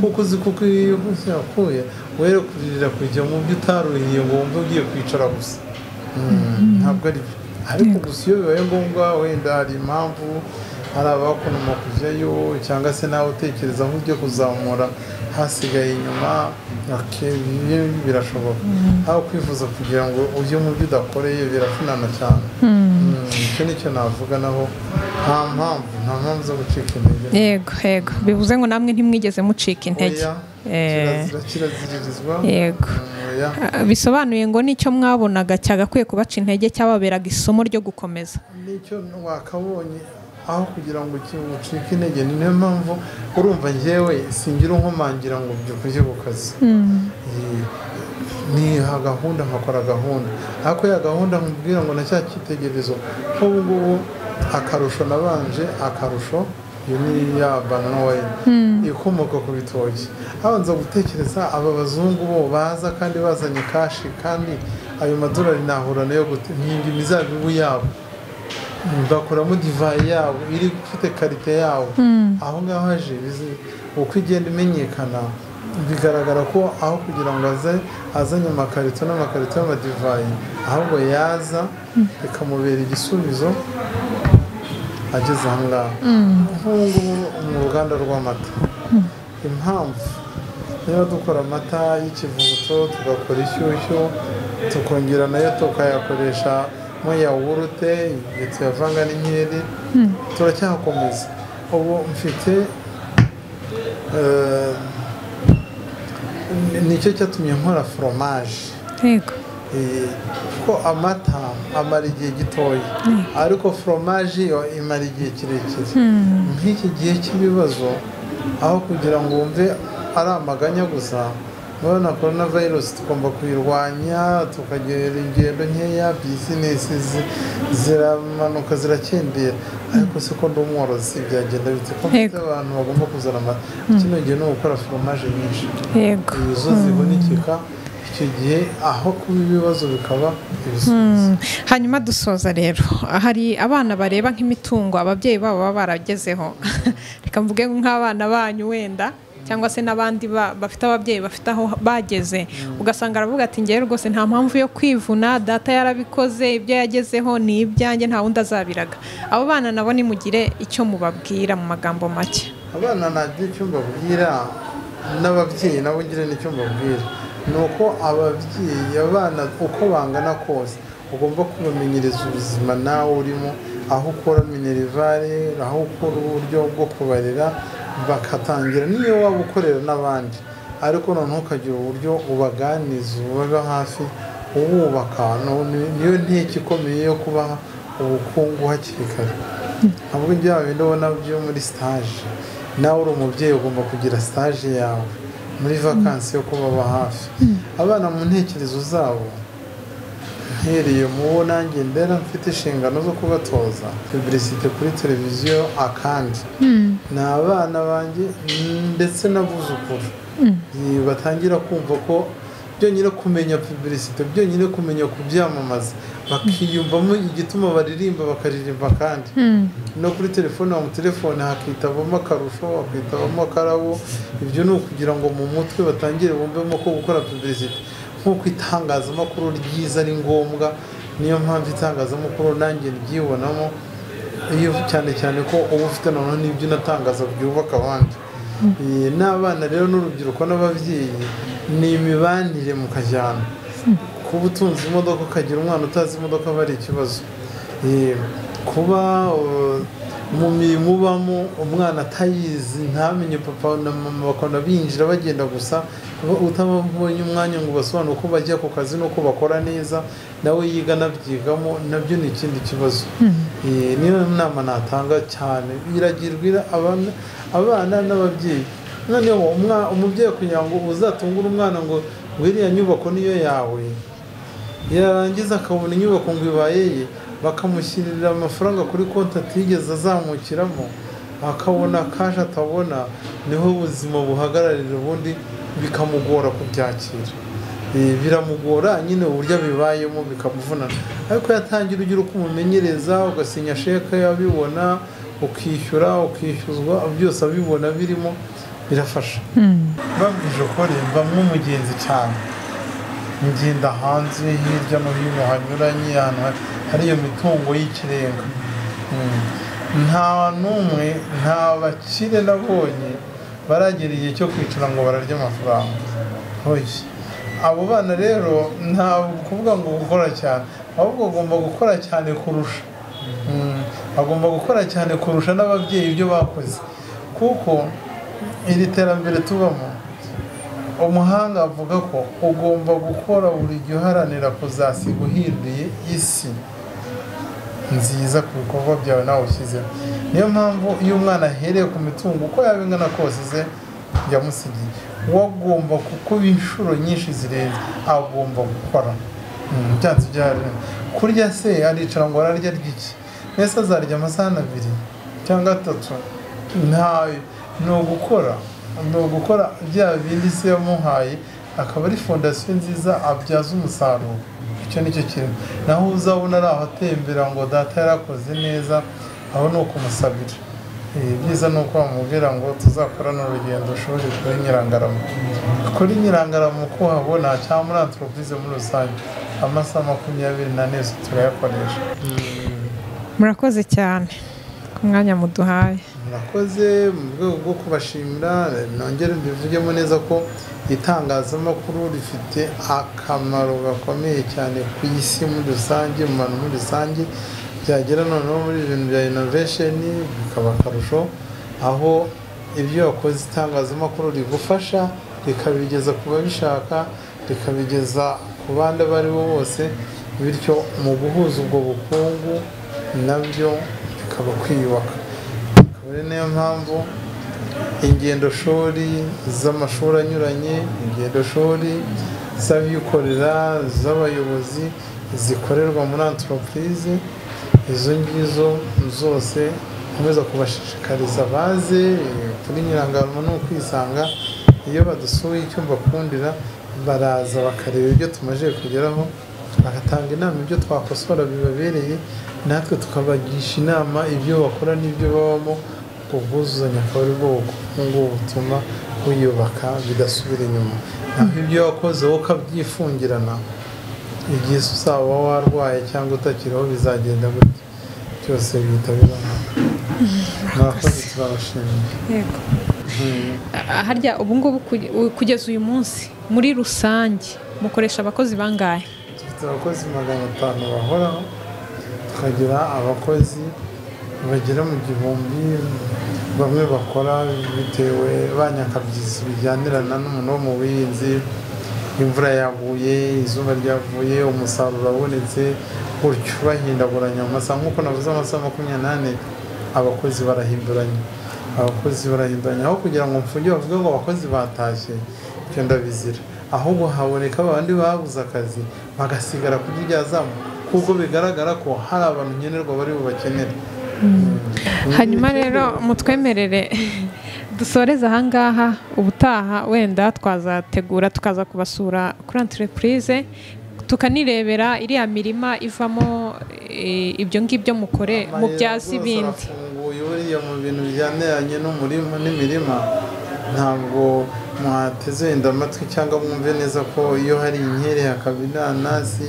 kuko uzi kuko iyo uyoshye akuye were kuririra kujya mu byo utaruhiye ngo wumve ugiye kwicara gusa. Ntabwo ari byo. Ariko gusa iyo bibaye ngombwa, wenda hari impamvu, hari abakunuma kujyayo, cyangwa se nawe utekereza aho ugiye kuzamura hasigaye inyuma, okay, birashoboka. Aho kwifuza kugira ngo ujye mu byo udakoreye birafunana cyane. Icyo nicyo navuga, naho nta mpamvu zo gucika intege. Yego, bivuze ngo namwe ntimwigeze mucika intege. Oya, kirazira, kiraziririzwa. Oya. Ah, bisobanuye ngo nicyo mwabonaga cyagakwiye kubaca intege cyababeraga isomo ryo gukomeza. Nicyo wakabonye aho kugira ngo ucike intege. Ni niyo mpamvu urumva njyewe singira unkomangira ngo byuka ujye ku kazi. Niha gahunda, nkakora gahunda, ariko ya gahunda nkubwira ngo na cya cyitegererezo, nk'ubu ngubu akarusho nabanje akarusho. Iyo ni ya banana wine ikomoka ku bitoki. Abanza gutekereza aba bazungu bo baza kandi bazanye cash, kandi ayo madolari nahura nayo gute? Mpinga imizabibu yabo, bakoramo divayi yabo iri ifite qualité yabo. Aho ngaho haje uko igenda imenyekana, bigaragara ko aho kugira ngo aze azanye amakarito n'amakarito y'amadivayi, ahubwo yaza bikamubera igisubizo ageze aha ngaha. Nk'ubu ngubu mu ruganda rw'amata, impamvu niba dukora amata y'ikivuguto, tugakora ishyushyu, tukongera nayo tukayakoresha mo yawurute, igihe tuyavanga n'inkeri, turacyakomeza. Ubu mfite nicyo cyatumye nkora foromaje. Ko amata amara igihe gitoya, ariko foromaje yo imara igihe kirekire. Nk'iki gihe cy'ibibazo, aho kugira ngo wumve ari amaganya gusa, murabona corona virus tugomba kuyirwanya, tukagira ingendo nkeya, business ziramanuka, zirakendera. Ariko se ko ndi umworozi, byagenda bite ko mfite abantu bagomba kuzana amata? Kino gihe ni ugukora foromaje nyinshi, izo zihunikika icyo gihe, aho kuba ibibazo bikaba ibisubizo. Hanyuma dusoza rero, hari abana bareba nk'imitungo ababyeyi babo baba baragezeho. Reka mvuge nk'abana banyu wenda, cyangwa se n'abandi bafite ababyeyi bafite aho bageze, ugasanga aravuga ati: "Ngewe rwose nta mpamvu yo kwivuna, data yarabikoze, ibyo yagezeho ni ibyanjye, nta wundi azabiraga." Abo bana nabo nimugire icyo mubabwira mu magambo make. Abana ntagira icyo mbabwira, n'ababyeyi nabo ngire n'icyo mbabwira. Ni uko ababyeyi, abana uko bangana kose, ugomba kubamenyereza ubuzima nawe urimo, aho ukora minerval, aho ukora uburyo bwo kubarera, bakatangira niyo waba ukorera n'abandi, ariko noneho ukagira uburyo ubaganiza, ubaba hafi, uwubaka. Niyo nteko ikomeye yo kubaha ubukungu hakiri kare. Ntabwo bya bindi ubona byo muri stage, nawe uri umubyeyi ugomba kugira stage yawe muri vacances yo kubaba hafi. Abana mu ntekerezo zabo, mpereye mu bo nanjye ndera, mfite inshingano zo kubatoza publicité kuri televiziyo, akandi ni abana banjye ndetse n'abuzukuru batangira kumva ko byonyine kumenya publicité, byonyine kumenya kubyamamaza, bakiyumvamo igituma baririmba, bakaririmba. Kandi no kuri telefone, telefone hakitabamo akarusho, hakitabamo akarabo. Ibyo ni ukugira ngo mu mutwe batangire bumvemo ko gukora publicité, nk'uko itangazamakuru ryiza ari ngombwa. Niyo mpamvu itangazamakuru nanjye ryibonamo iyo, cyane cyane ko uba ufite noneho n'ibyo unatangaza byubaka abandi. N'abana rero n'urubyiruko n'ababyeyi ni imibanire mukajyana. Kuba utunze imodoka ukagira umwana utazi imodoka aba ari ikibazo. Kuba mu mirimo ubamo umwana atayizi, ntamenye papa na mama, bakabona binjira bagenda gusa, utabonye umwanya ngo basobanure uko bajya ku kazi n'uko bakora neza, nawe yiga anabyigamo, nabyo ni ikindi kibazo. Niyo nama natanga cyane iragirwa abana n'ababyeyi. Noneho umubyeyi, kugira ngo uzatungure umwana ngo iriya nyubako niyo yawe, yarangiza akabona inyubako ngo ibaye ye, bakamushyirira amafaranga kuri konti atigeze azamukiramo, akabona cash atabona, niho ubuzima buhagararira, ubundi bikamugora kubyakira. Biramugora nyine uburyo abibayemo, bikamuvunana. Ariko yatangira ugira uko umumenyereza, ugasinya chèque abibona, ukishyura, ukishyuzwa, byose abibona birimo, birafasha. Babwije ukuri, mbamwe umugenzi cyane, ngenda hanze hirya no hino hanyuranye, ahantu hari iyo mitungo y'ikirenga. Nta n'umwe, nta bakire nabonye baragera igihe cyo kwicara ngo bararye amafaranga. Oya. Abo bana rero, nta kuvuga ngo gukora cyane, ahubwo agomba gukora cyane kurusha. Agomba gukora cyane kurusha n'ababyeyi ibyo bakoze, kuko iri terambere tubamo, umuhanga avuga ko ugomba gukora buri gihe uharanira kuzasiga uhinduye isi nziza ku bikorwa byawe nawe ushyizeho. Niyo mpamvu iyo umwana ahereye ku mitungo, uko yaba ingana kose ze yamusigiye, we agomba kukuba inshuro nyinshi zirenze, agomba gukora. Byanze byari kurya se aricara ngo ararya, arya iki? Mbese azarya amasahani abiri cyangwa atatu? Ntayo, ni ugukora, ni ugukora bya bindi se yamuhaye, akaba ari fondasiyo nziza abyaza umusaruro. Icyo nicyo kintu. Naho uzabona ari aho atembera ngo data yarakoze neza, aho ni ukumusabira. Ibyiza ni uko bamubwira ngo tuzakorane urugendo ushobore kuri Nyirangarama. Kuri Nyirangarama uko uhabona cyangwa muri entreprise muri rusange, amasaha 24 turayakoresha. Murakoze cyane ku mwanya muduhaye. Murakoze. Mu rwego rwo kubashimira, nongere mbivugemo neza ko itangazamakuru rifite akamaro gakomeye cyane ku isi muri rusange, mu bantu muri rusange. Byagera noneho muri ibintu bya innovation bikaba akarusho, aho ibyo wakoze itangazamakuru rigufasha rikabigeza ku babishaka, rikabigeza ku bandi abo ari bo bose, bityo mu guhuza ubwo bukungu nabyo bikaba kwiyubaka. Akaba ari niyo mpamvu ingendo shuri z'amashuri anyuranye, ingendo shuri z'abikorera, z'abayobozi zikorerwa muri entreprise, izo ngizo zose nkomeza kubashishikariza baze kuri Nyirangarama no kwisanga. Iyo badusuye icyo mbakundira, baraza bakareba ibyo tumaze kugeraho, bagatanga inama ibyo twakosora bibabereye, natwe tukabagisha inama ibyo bakora n'ibyo babamo. Ubwuzuzanye akaba ari bwo bukungu butuma wiyubaka bidasubira inyuma. Naho ibyo wakoze wowe ukabyifungirana, igihe uzaba warwaye cyangwa utakiriho bizagenda gute? Byose bihita bibaho. Murakoze, turabashimiye. Yego. Harya ubu ngubu kugeza uyu munsi muri rusange mukoresha abakozi bangahe? Dufite abakozi 500 bahoraho, tukagira abakozi bagera mu 1000, bamwe bakora bitewe banyakabyizi bijyanirana n'umuntu wo mu buhinzi, imvura yaguye, izuba ryavuye, umusaruro urabonetse, gutyo bahindaguranya amasaha. Nk'uko navuze, amasaha 24 abakozi barahinduranya, abakozi barahinduranya. Aho kugira ngo mfunge bavuge ngo abakozi batashye, icyo ndabizira, ahubwo haboneka abandi babuze akazi bagasigara kuri rya zamu, kuko bigaragara ko hari abantu nkenerwa bari bubakenere. Hanyuma rero mutwemerere dusoreze ahangaha, ubutaha wenda twazategura tukaza kubasura kuri entreprise, tukanirebera iriya mirima ivamo ibyo ngibyo mukore mubyaza ibindi. Buriya mu bintu bijyaniranye n'umurima n'imirima, ntabwo mwateze wenda amatwi cyangwa mwumve neza ko iyo hari inkeri, hakaba inanasi,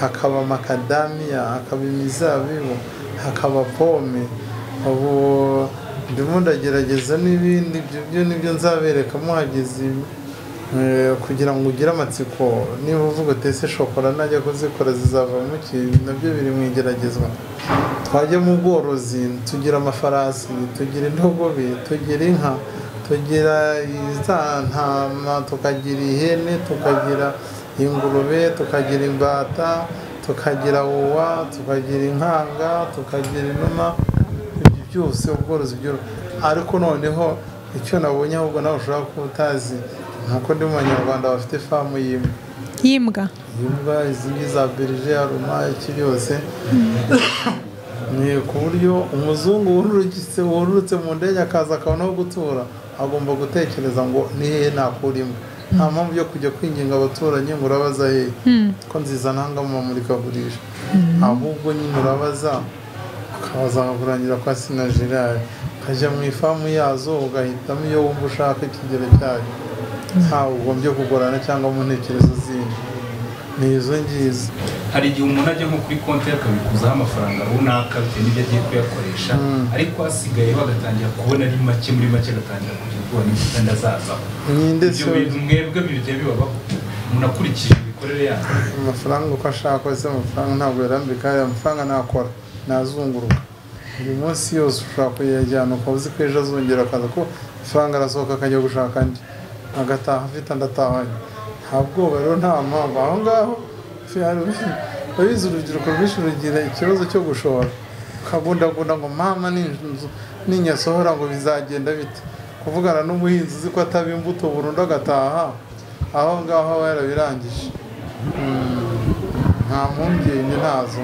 hakaba makadamiya, hakaba imizabibu, hakaba pome. Ubu ndimo ndagerageza n'ibindi, ibyo nibyo nzabereka muhageze, kugira ngo ugire amatsiko. Niba uvuga utese shokora najya kuzikora zizavamo iki, nabyo biri mu igeragezwa. Twajya mu bworozi, tugira amafarasi, tugira indogobe, tugira inka, tugira ntama, tukagira ihene, tukagira ingurube, tukagira imbata, tukagira wowa, tukagira inkanga, tukagira inuma, ibyo byose ubworozi byo. Ariko noneho icyo nabonye ahubwo nawe ushobora kuba utazi, nuko ndi mu banyarwanda bafite famu y'imbwa. Y'imbwa? Imbwa izi za berger aruma iki byose. Ni ku buryo umuzungu wururutse mu ndege akaza akabona aho gutura, agomba gutekereza ngo ni hehe nakura imbwa. Nta mpamvu yo kujya kwinginga abaturanyi ngo urabaza hehe, ko nziza ntanga mu mamurikagurisha. Ahubwo nyine urabaza, ukabaza bakakurangira kwa Sina Gerard, ukajya mu ifamu yazo ugahitamo iyo wumva ushaka ikigero cyayo, ntawe ugombye kugorana cyangwa mu ntekerezo zindi. Ni izo ngizo. Hari igihe umuntu ajya nko kuri konti akabikuzaho amafaranga runaka bitewe n'ibyo agiye kuyakoresha, ariko asigaye bagatangira kubona ari make, muri make agatangira kugira ubwoba n'imbuto azazaho. Ibyo bintu mwebwe bijya bibabaho umuntu akurikije imikorere yayo? Amafaranga uko ashaka kose, amafaranga ntabwo yarambika, amafaranga nakora nazunguruka. Uyu munsi yose ushobora kuyajyana ukaba uzi ko ejo azongera akaza, ko amafaranga arasohoka akajya gushaka andi, agataha afite andi atahanye. Nta bwoba rero, nta mpamvu. Aho ngaho urabizi urubyiruko rwinshi rugira ikibazo cyo gushora, ukagundagunda ngo mama ninyasohora ngo bizagenda bite. Kuvugana n'umuhinzi uzi ko ataba imbuto burundu agataha, aho ngaho aba yarabirangije. Nta mpungenge ntazo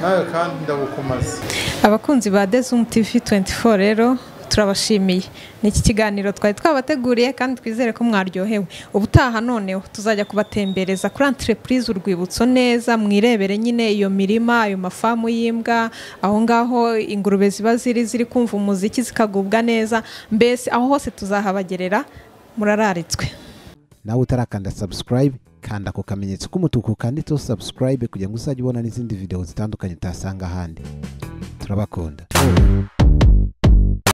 nawe, kandi ndabukumaze. Abakunzi ba Dezum TV 24 rero Turabashimiye. Ni iki kiganiro twari twabateguriye kandi twizere ko mwaryohewe. Ubutaha noneho tuzajya kubatembereza kuri entreprise Urwibutso neza, mwirebere nyine iyo mirima, ayo mafamu y'imbwa, aho ngaho ingurube ziba ziri kumva umuziki zikagubwa neza, mbese aho hose tuzahabagerera. Murararitswe. Nawe utarakanda subscribe, kanda ako kamenyetso k'umutuku kanditseho subscribe kugira ngo uzajye ubona n'izindi video zitandukanye utasanga ahandi. Turabakunda.